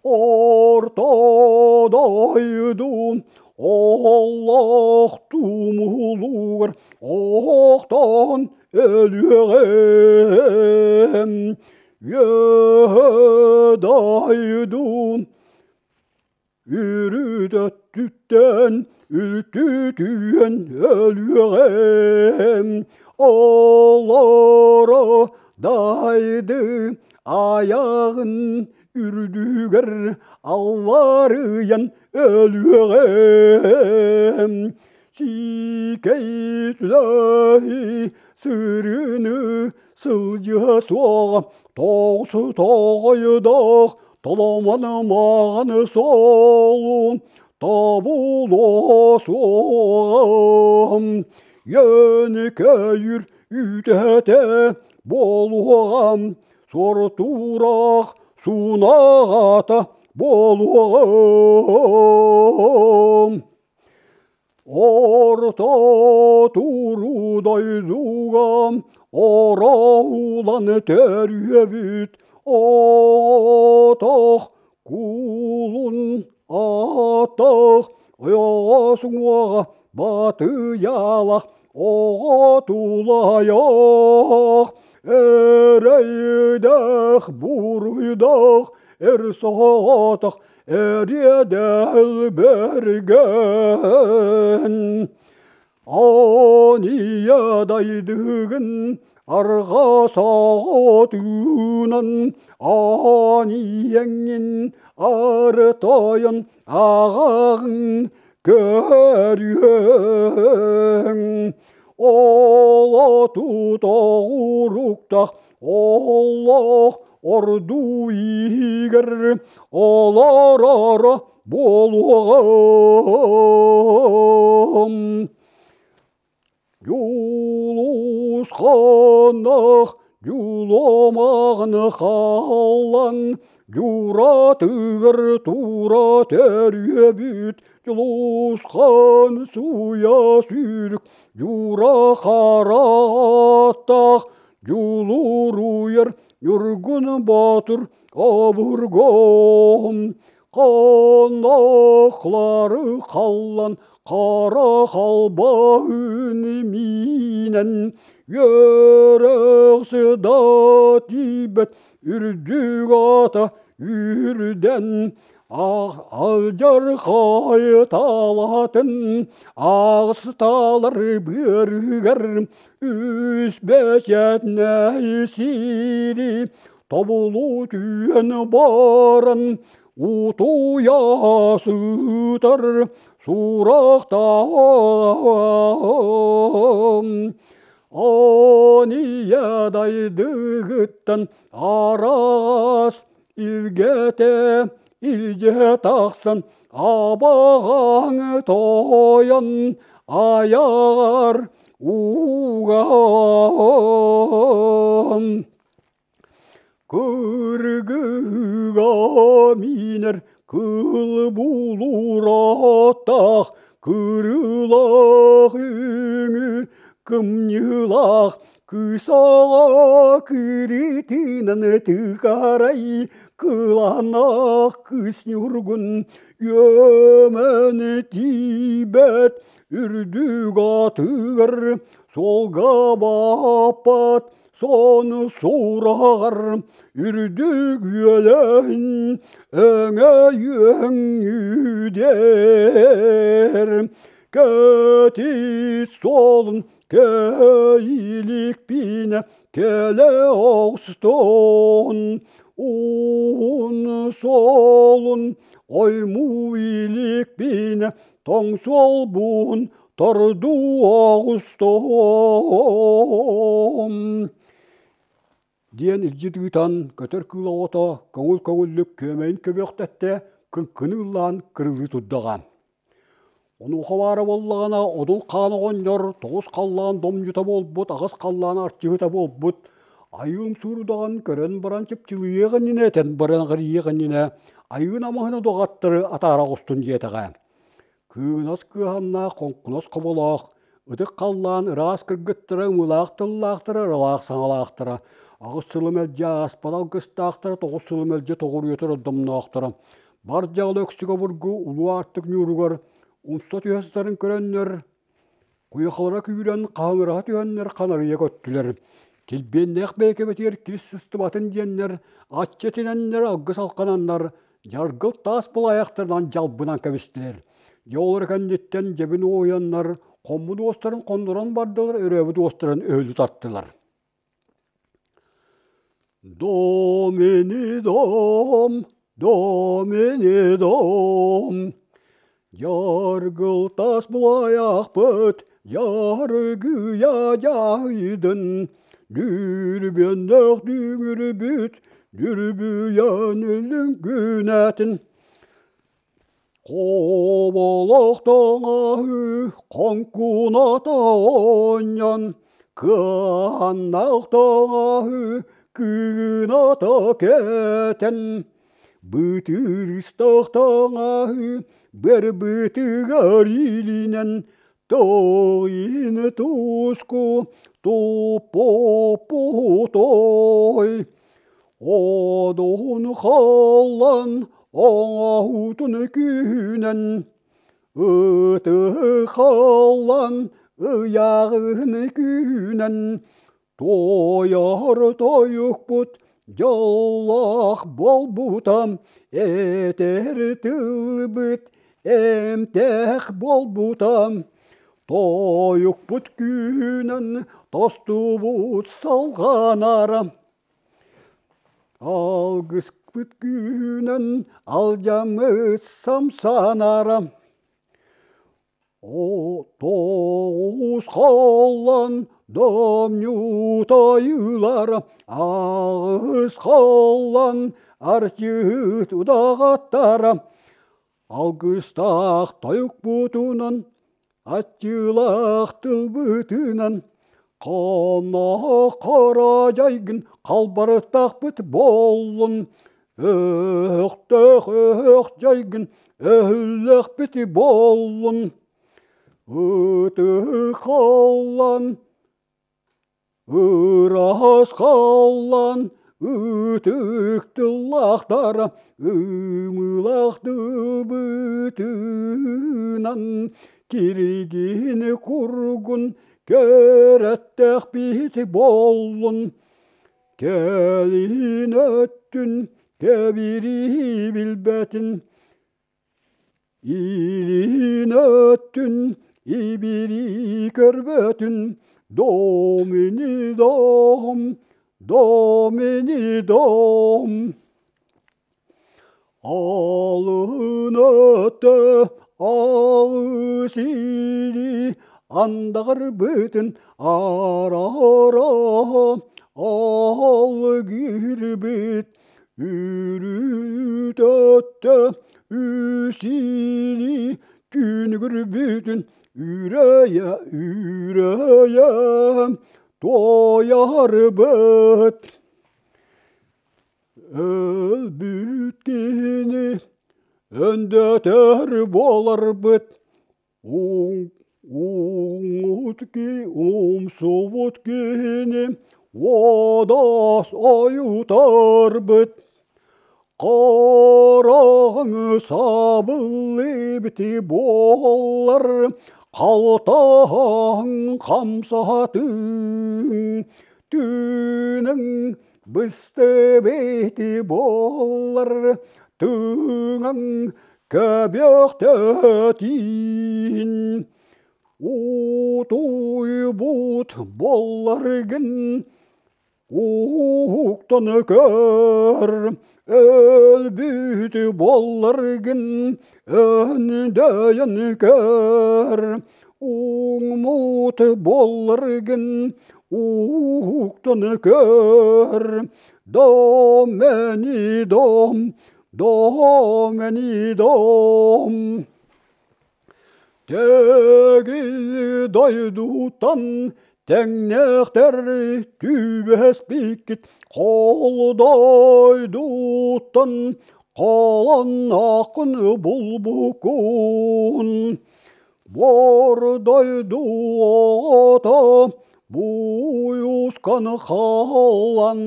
Орто дойду олох тумулугар охтон өлүөҕүм үөһэ дойду үрүт өттүттэн үлтүтүйэн өлүөҕүм олоро дайды айаҕын үрдүгэр алларыйан өлүөҕүм сиикэй түлэһи сырыыны сылдьыа суоҕа тоҕус тоҕойдоох толомон маҕан суолун тобулуо суоҕа Йөнүкөйүр үүтэтэ буолуоҕа суортуураах суунаҕата буолуоҕа Орто туруу дойдуга Ороулан төрүөбүт отох кулун атах ойоҕос уҥуоҕа батыйалах оҕо тулайах эрэйдэх буруйдах эр соҕотох эриэдэл бэргэн Ания дайдыгын арҕаа саҕатыынан Аниеңин ары тойон аҕаҕын көрүөҥ Олоту тоҕуруктах олох ордуу иһигэр олороро буолуоҕум. Дьулусханах дьулумаҕын халлан дьуратыгар тура төрүөбүт Дьулусхан сууйа сүүрүк дьура харааттаах дьулуруйар Ньургун Боотур обургуом Хоннохлары халлан хара халбаһын миинэн үөрэх сыда тиийбэт үрдүк ата үрдэн алдьархай талаатын аҕысталар быарыгар үс бэчэтнэй сири тобулу түөн баран утуйа сытар сурахтаам Ания дайдыгыттан араас илгэтэ илдьэ тахсан абаҕаҥ тойон айаҕар уган Кыргыга миинэр кыл булуураттаах кырыылаах үҥү кымньыылаах кыыс оҕо кырыытынан тыгарай кылааннаах кыыс ньургун үөмэн тиийбэт үрдүк атыгар суолга баппат Сону сураҕар үрдүк үөлэн өҥөйүөҥ үдэр Кэтит суолун кэйиликпинэ кэлэ охстон уһун суолун оймуу иликпинэ тоҥ суолбун тордуу оҕустуом диэн илдьит ыытан көтөр кыыл оҕото көҥүл-көҥүллүк күөмэйин көбүөхтэттэ кыҥкыны ыллаан кырылыы турдаҕа. Онуоха баара буоллаҕына Одул хаан оҕонньор тоҕус халлаан домньута буолбут, аҕыс халлаан арчыһыта буолбут айыым суурудаҕын көрөн баран чыпчылыйыах иннинэ этэн баран аҕырыйыах иннинэ айыын амаһын удуҕаттары атаара оҕустун диэтэҕэ. Кыынас кыаһаннаах, хоҥкунас хоболоох, ытык халлаан ыраас кыргыттара ымыылаах тыллаахтара, ыралаах саҥалаахтара, аҕыс сылы мэлдьи ааспат алгыстаахтара, тоҕус сылы мэлдьи тоҕуруйа домноохторо, бар дьаҕыл өксүк обургу улуу аартык ньууругар умса түһэ сытарын көрөннөр, Куйахалара күүрэн, хаһыҥыраһа түһэннэр ханарыйа көттүлэр. Килбиэннээх бэйэкэбитигэр кирис сыстыбатын диэннэр, ачча этинэннэр алгыс алхананнар, дьаргыл таас былаайахтарынан дьалбынан кэбистилэр. Дьэ ол эрэ кэнниттэн дьэбин уойаннар, хоммут уостарын хоннорон бардылар, өрөөбүт уостарын өһүлү тартылар. Домини дом, домини дом, Дьаргыл тас булайахпыт, дьаргыйа дьайдын, Дүрбүөннэх дүҥүрбүт, дүрбүйэн лүҥкүнэтин. Хоболох таҥаһы хоҥкуната оонньон, кыаннаах таҥаһы кыыната кэтэн, бытырыстах таҥаһы бэрбытыгар илинэн, тоҕ туску туппуппутой. Одуһун халлан оҥоһуутун күүһүнэн ытыы халлан ыйааҕын күүһүнэн Туойар тойукпут дьоллоох буолбута, этэр тылбыт эмтээх буолбута. Тойукпут күүһүнэн тостубут салҕанара. Алгыспыт күүһүнэн алдьаммыт самсанара. Тоҕус холлон домньутайылар, аҕыс холлон арчыһыт удаҕаттара, алгыстаах тойукпутунан, аччыылаах тылбытынан, хонноох хара дьайгын халбарыттахпыт буоллун, Өһөхтөөх өһөх дьайгын өһүллэхпит буоллун, ытыы халлан, ыраас халлан, ытык тыллаахтара ымыылаах тылбытынан киригин кургун кэрэттээхпит буоллун. Кэлин өттүн кэбирии билбэтин, илин өттүн ибирии көрбөтүн, домини дом, домини дом. Алын өттө алыс или андаҕарбытын ара-ара алгырбыт үрүт өттө үс или түүнүгүрбүтүн үрэйэ үрэйэ туойарбыт. Өлбүт киһини өндөтөр буоларбыт, уҥут умсубут киһини уодас ойутарбыт. Хараҕыҥ сабыллыбыт буоллар, халтаһаҥ хамсатыҥ, түүнүҥ Быстыбыт буоллар тыҥаҥ көбүөхтэтиин, утуйбут буолларгын уһуктан көр, өлбүт буолларгын өндөйөн көр, уҥмут буолларгын Уһуктан көр, домени дом, домени дом. Тегил дойдутан тэҥнээхтэр түбэспиккит хол дойдуттан холоннооххун булбуккун. Бор дойду оҕото буйускан хаалан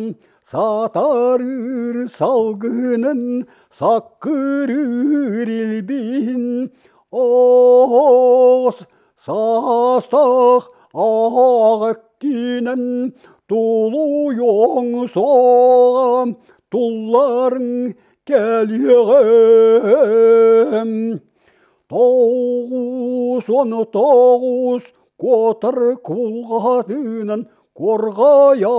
сатарыыр салгынын саккырыыр илбиһин оос саастаах ааҕыккинэн тулуйуоҥ суоҕа тулларыҥ кэлиэҕим. 99 куотар кулҕаһатынан куорҕайа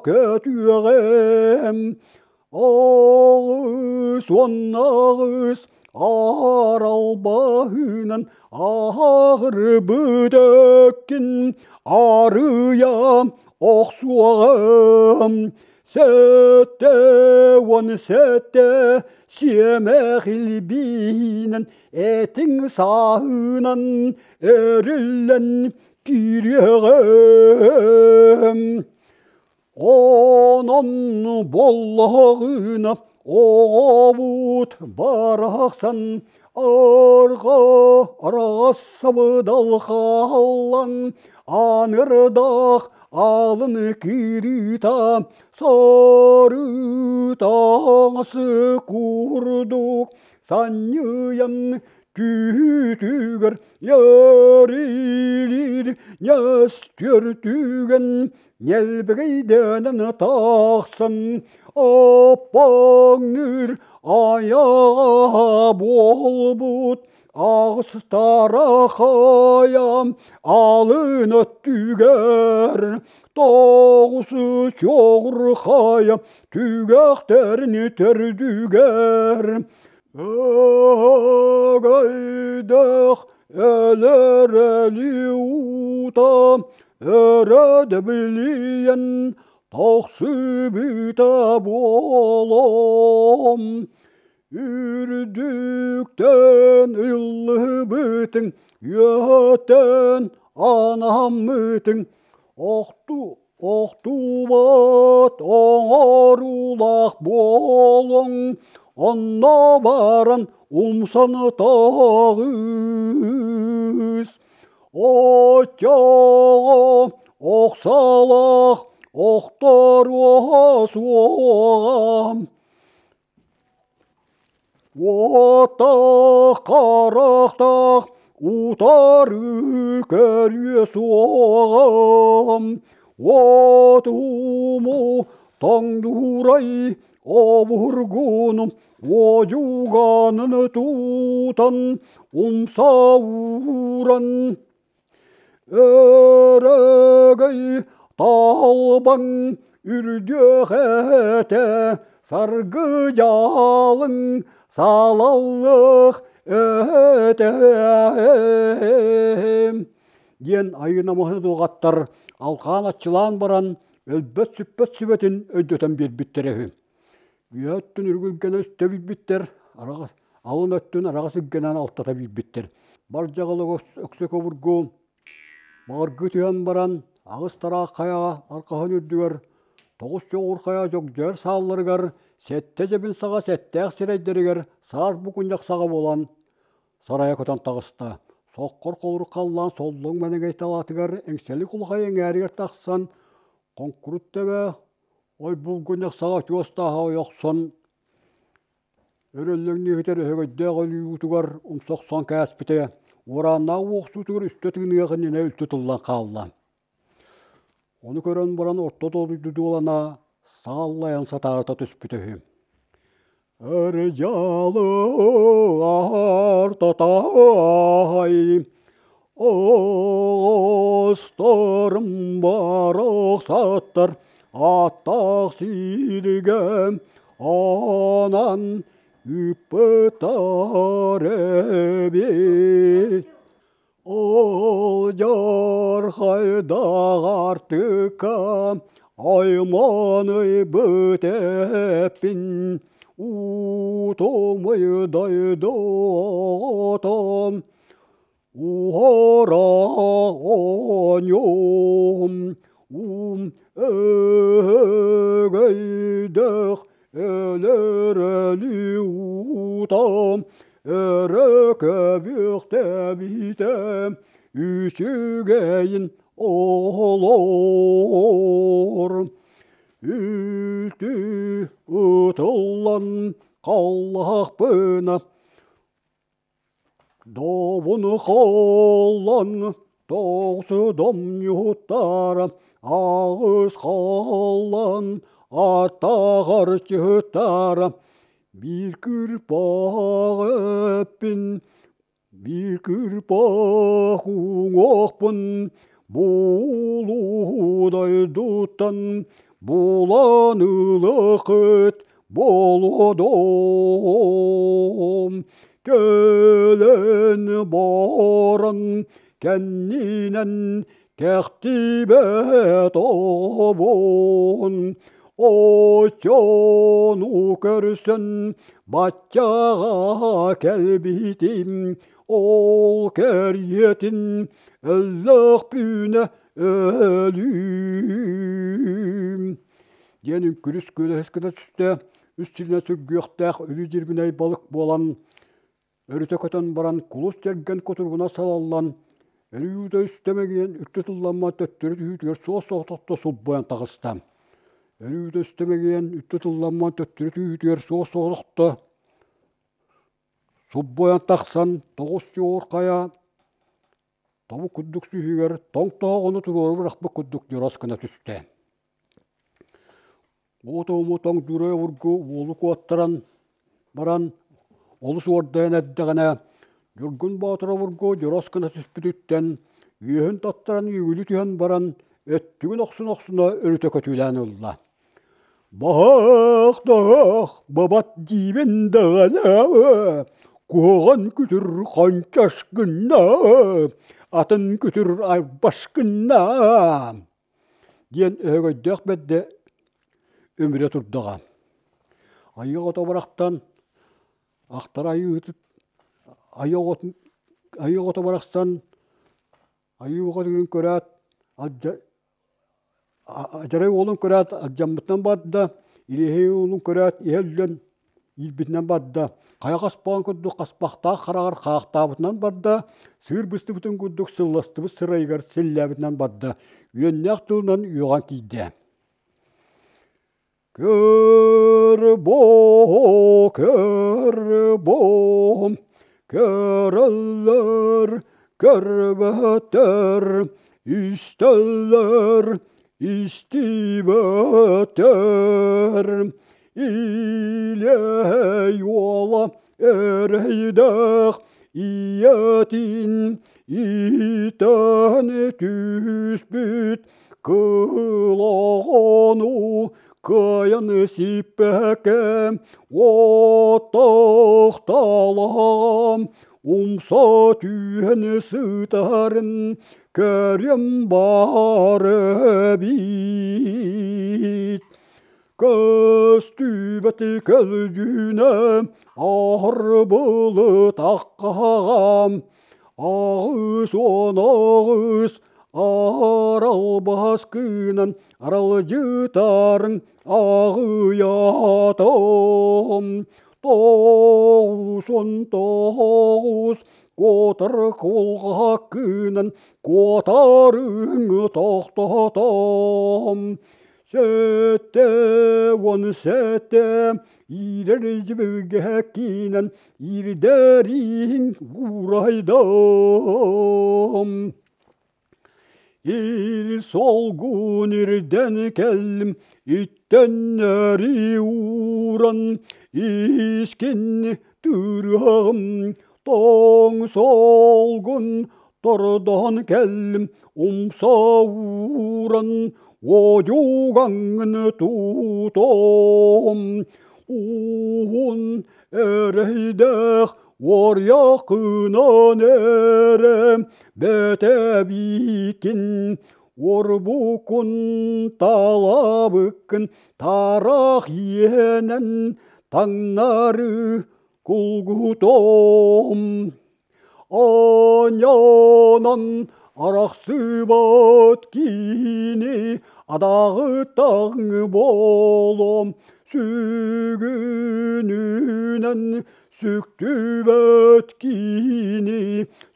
көтүөҕэм. 88 аралбаһынан ааҕырбыт өккүн арыйа охсуоҕым. 77 сиэмэх илбиинэн этиҥ сааһынан эриллэн киириэҕим. Онон буоллаҕына оҕобут барахсан Арҕаа араҕас сабыдал хааллан, аанырдаах аалын киириитэ сарыы-таҥас курдук санньыйан түүтүгэр ярилиир ньэстүөр ньэлбэгэйдэнэн тахсан аппаҥныыр айаҕа буолбут аҕыстара хайа алын өттүгэр тоҕус чоҕур хайа түгэхтэрин төрдүгэр Өгөйдөөх өлөр өлүү уута өрө дөбүлүйэн тохсубута буолуом. Үрдүктэн ыллыбытыҥ, үөтэн анаммытыҥ, охту Охтубат оҥоруулаах буолуҥ, онно баран умсан таҕыс. Оччоҕо охсалаах охторуо суоҕа. Уоттаах харахтаах утары көрүө суоҕа, уотуму тоҥдуурай обургуну уодьуганын тутан умса ууран Өрөгөй талбаҥ үрдүөх этэ саргы дьаалыҥ салаллых этэ диэн айыынамаһы дуоҕаттар алҕаан аччылаан баран өлбөт-сүппэт сүбэтин өйдөтөн биэрбиттэрэ үһү. Үөһэ өттүн үргүлгэнэ үстэ билбиттэр, араҕас, алын өттүн араҕас илгэнэн алтата билбиттэр. Бар дьаҕылык өксөкө обургу баҕаргыы түһэн баран, аҕыс тараах хайаҕа арҕаһын үрдүгэр, тоҕус чоҕур хайа дьогдьойор саалларыгар, сэттэ дьэбин саҕа сэттээх сирэйдэригэр саас букунньах саҕа буолан сарайа көтөн таҕыста. Соххор холорук халлаан соллоҥ мэнэгэй талаатыгар эҥсэлик улахай эҥээригэр тахсан, хоҥкурут тэбэ Ой булгунньах саҕа чуос тааһа ойохсон өрөллөҥнүүһүтэр өһөгөйдөөх өлүүтүгэр умса охсон кээспитэ, уорааннаах уохсуутугар үстэ тыыныах иннинэ үлтү тыллан хаалла. Ону көрөн баран орто дойду дуолана сааллайан сатаарыта түспүтэ үһү. Ырдьалы артатай оҕустарым барахсаттар аттаах сиргэ анан ыыппыттар эбит. Ол дьархайдаах аартыкка айманыйбыт эппин утумуй дойдутум уһара оонньуум ум өгөйдөөх өлөр өлүү уутам өрө көбүөхтэбитэ үчүгэйин оҕолор үлтү ытыллан халлаахпына Добун холлон тоҕусу домньуһуттара аҕыс холлон аттаҕар чыһыттара биир кырпах эппин биир кырпах уҥуохпун булуу дойдуттан булан ылыахыт Болодом кэлэн баран кэннинэн кэхтибэт оҕобун оччону көрсөн баччаҕа кэлбитим ол кэриэтин өллөхпүнэ өлүүм диэн үҥкүрүс күөлэһис гына түстэ, үс сиринэн сүргүөхтээх өлүү дьирбинэй балык буолан Өрүтэ көтөн баран кулус тэргэн кутуругунан салаллан, өрүүтэ үстэ мэгийэн үктү тылламмат төттөрү түһүүтүгэр суос-соҕотохто сулбуйан таҕыста. Өрүүтэ үстэ мэгийэн үктү тылламмат төттөрү түһүүтүгэр суос-соҕотохто сулбуйан тахсан 9 чуор хайа тобук курдук сүүһүгэр тоҥ тоһоҕону туруору бырахпыт курдук дьорос гына түстэ. Уотуому тоҥ дьуура обургу уолу куоттаран баран олус уордайан эрдэҕинэ Ньургун Боотур обургу дьорос гына түспүтүттэн үөһүн таттаран үөгүлүү түһэн баран өттүгүн охсуна-охсуна өрүтэ көтүүлээн ылла. «Баһаах-таһаах бабат диибин даҕаны куһаҕан күтүр ханчас гынна, атын күтүр арбас гынна» диэн өһөгөйдөөх бэрдэ өмүрэ турдаҕа. Айыы оҕото барахтан ахтар айыыһыт айыы оҕотун айыы оҕото барахсан айыы оҕотун көрөөт адьарай уолун көрөөт алдьаммытынан барда, илиэһэй уолун көрөөт иһэ үллэн Иирбитинэн барда, хайа хаспаҕын курдук хаспахтаах хараҕар хаахтаабытынан барда, сыыр быстыбытын курдук сылластыбыт сырайыгар силлээбитинэн барда, үөннээх тылынан үөҕэн киирдэ. Көр-бо, көр-бо, көрөллөр, көрбөттөр, истэллэр, истибэттэр. Илэй уола эрэйдээх ийэтин иитэн түспүт кыл оҕону кыайан сиппэккэ оттохтолоҕом умса түһэн сытарын көрүөм баар эбит. Көстүбэт көлдьүнэ аһарбылы таххаҕам, 88 аралбас кыынан аралдьытарыҥ аҕыйатым. 99 куотар кулгааккынан куотарыҥ тохтотом. 77 иирэр дьибилгэккинэн иирдэриин уурайдым. Ир солгун ирдэн кэллим, иттэннэри ууран, искин тыырыаҕым, тоҥ солгун тордоон кэллим, умса ууран, одьугаҥҥын тутуом. Уһун эрэйдээх уорйахынан эрэ бэтэбиикин, уорбуккун талабыккын тарах иэнэн таҥнары кулгутуом. Оонньоонон арахсыбат киһини адаҕыттаҥ буолуом, сүгүнүнэн сүктүбэт киһини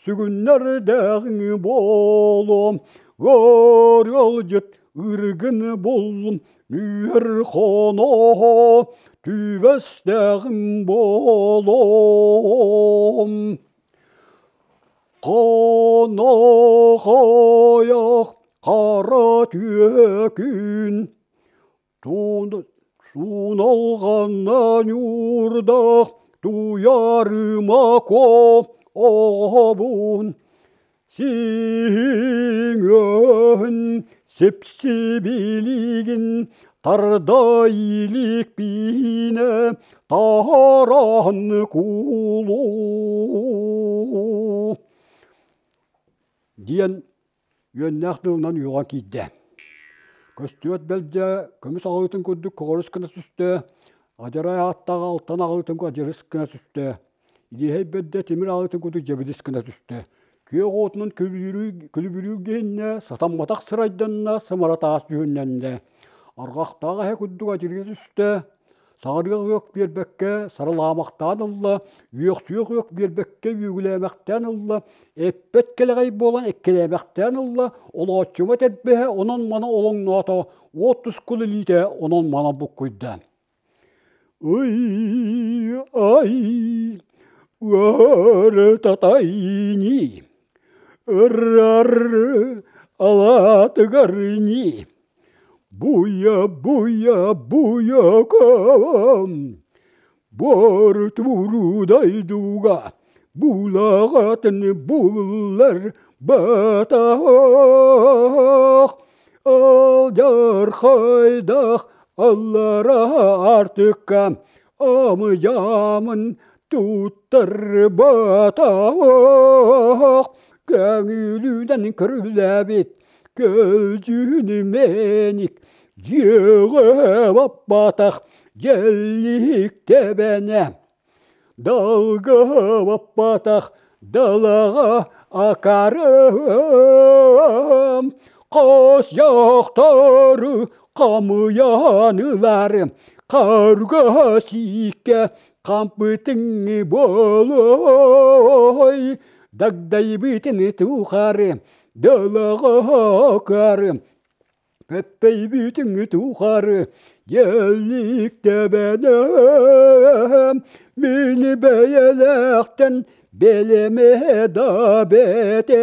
сүгүннэрдэҕиҥ буолуом, ыалдьыт ыргын буллум, нүөр хоноһо түбэстэҕим буолуом. Хонохойох хара түөкүн Суналҕанна ньуурдах туйарыма куо оҕобун Сиҥөһүн сипсибилигин тарда иликпиинэ таһаран кулу диэн үөннээх тылынан үөҕэн киирдэ. Көстүбэт бэлдьэ көмүс аҕыытын курдук көҕөрүс гына түстэ, адьарай ааттаах алтан аҕыытын адьырыс гына түстэ, илиэһэй бэрдэ тимир аҕыытын курдук дьэбидис гына түстэ. Күөх уотунан күлүбүрүүр гиһиннэ, сатамматах сырайданна, сымара таас дьүһүннэннэ. Арҕахтаах эһэ курдук адьырыйа түстэ, Саҕарыах үөх биэрбэккэ сарылаамахтаан ылла, үөхсүөх үөх биэрбэккэ үөгүлээмэхтээн ылла, эппэт кэлэҕэй буолан эккэлээмэхтээн ылла, олооччума тэрбэһэ онон-манан олоҥноото, уот тускул илиитэ онон-манан буккуйда. Ый, ай, ыарытатайни, ырар алаатыгарни, буя, буя, буякам, бор турудайдуга, булаҕатын буллар батах, Алдьархайдаах аллара аартыкка амыйаамын туттарбатах, көҥүлүнэн көрүлээбит көлдьүнү мэник дьиэҕэ баппатах дьэллик тэбэнэ Далга баппатах далаҕа акарым, хос дьахтары хамыйан ыларым, харга сииккэ хампытыҥ буолуой, дагдайбытын тухары далаҕа акарым, Көппөйбүтүҥ тухары дьэллик тэбэнэм, мин бэйэлээхтэн бэлэмэ да бэтэ,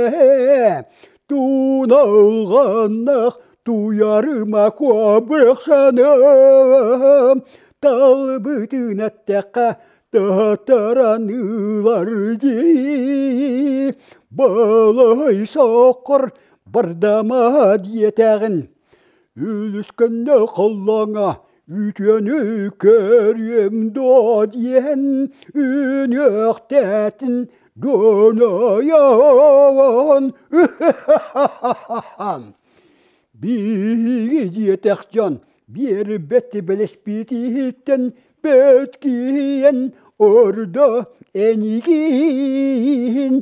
туналҕаннах туйарыма куобрахсаным, талбытын эттэххэ таһтаран ылар дии, балай соххор Бардама диэтэҕин, үлүскэннэ халлааҥҥа үтүөнү көрүөм дуо диэн үнүөхтээтин донойон Биһиги диэтэх дьон биэрбэт бэлэспититтэн бэт киһиэн ордо энигин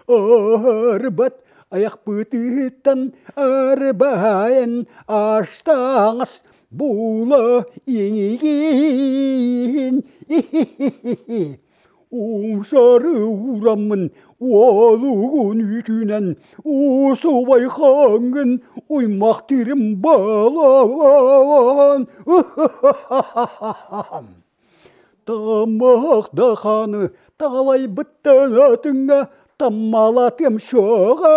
Арбат айахпытыттан арбайан аштаҥас була инигин Умсары ураммын уолугун үтүнэн усубай хаҥын уймахтырым балан Таммах да хааны таҕалайбыттан атыҥҥа таммалатыам суоҕа.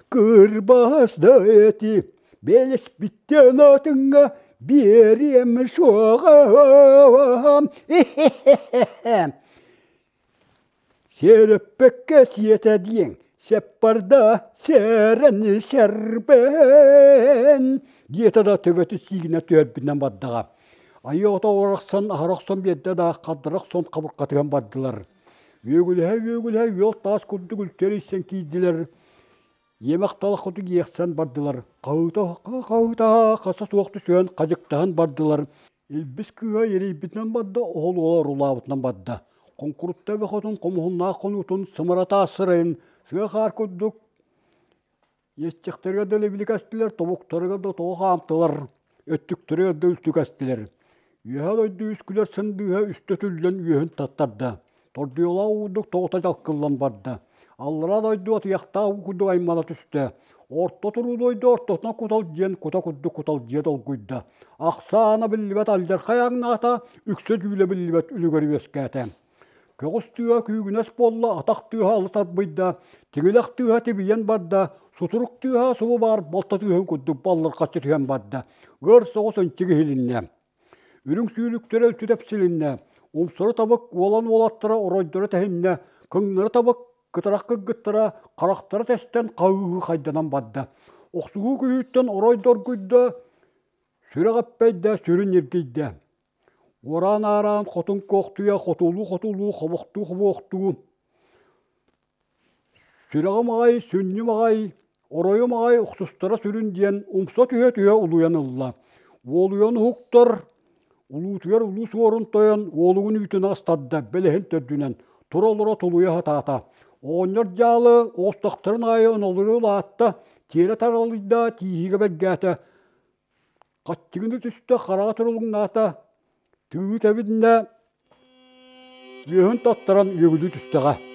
Кырбас да эти бэлэспиттэн атыҥҥа биэриэм суоҕа. Сиэрэппэккэ сиэтэ диэҥ, сеппарда сэрэн сэрбэн диэтэ да төбөтүн сиигинэ түһэрбинэн бардаҕа. Айыы ото орохсон аһара охсон биэрдэ да хардара охсон хабырҕатыган бардылар. Үөгүлэһэ-үөгүлэһэ үөл таас курдук үлтэрийсэн киирдилэр. Иэмэх талах хоту иэхсэн бардылар. Хаһыта-хаһыта хаса суох түсүөн хадьыктаһан бардылар. Илбис кыыһа эрийбитинэн барда, оһол уола орулаабытынан барда. Хоҥкурутта эбэ хотун хомуһуннаах хонуутун сымарата сырайын сыа хаар курдук иэсчэхтэригэр да лэбиликэстилэр, тобуктарыгар да тоҕо хаамтылар, өттүктэригэр да үлтүкэстилэр. Үөһэ дойду үс күлэр сындыыһа үстэ түллэн үөһүн таттарда. Тордуйалаах уурдук тоҕута дьалкыллан барда. Аллараа дойду атыйахтаах уу курдук аймана түстэ. Орто туруу дойду ортотунан кутал диэн кута курдук кутал дьиэ долгуйда. Ахсаана биллибэт алдьархай аҥнаата, үксэ дьүүлэ биллибэт үлүгэр үөскээтэ. Көҕүс тыаһа күүгүнэс буолла, атах тыаһа алыс арбыйда, тиҥилэх тыаһа тибийэн барда, сутурук тыаһа субу баар балта тыаһын курдук баллырҕаччы түһэн барда. Ыар соҕус ынчык иһилиннэ. Үрүҥ сүүрүктэрэ үлтү тэпсилиннэ, умсары табык уолан уолаттара оройдоро тэһиннэ, кыҥнары табык кытарах кыргыттара харахтара тэстэн хаһыыһыы хайданан барда. Охсуһуу күһүүттэн орой доргуйда, сүрэх эппэйдэ, сүрүн ньиргийдэ. Уораан-аараан хотун куохтуйа хотуулуу-хотуулуу хобохтуу-хобуохтуу Сүрэҕим аҕай, сүнньүм аҕай, оройум аҕай охсустара сүрүн диэн умса түһэ-түһэ улуйан ылла. Уолуйан уһуктар, улуутуйар улуу суорун тойон уолугун үүтүн астарда, бэлэһин төрдүнэн тура-олоро тулуйа сатаата. Оҕонньор дьаалы оҕустахтарын аайы онолуйа улаатта, Тиэрэ таралыйда, тииһигэ бэргээтэ, хаччыгыны түстэ, хараҕа турулуҥнаата, тыы тэбиннэ, үөһүн таттаран үөгүлүү түстэҕэ.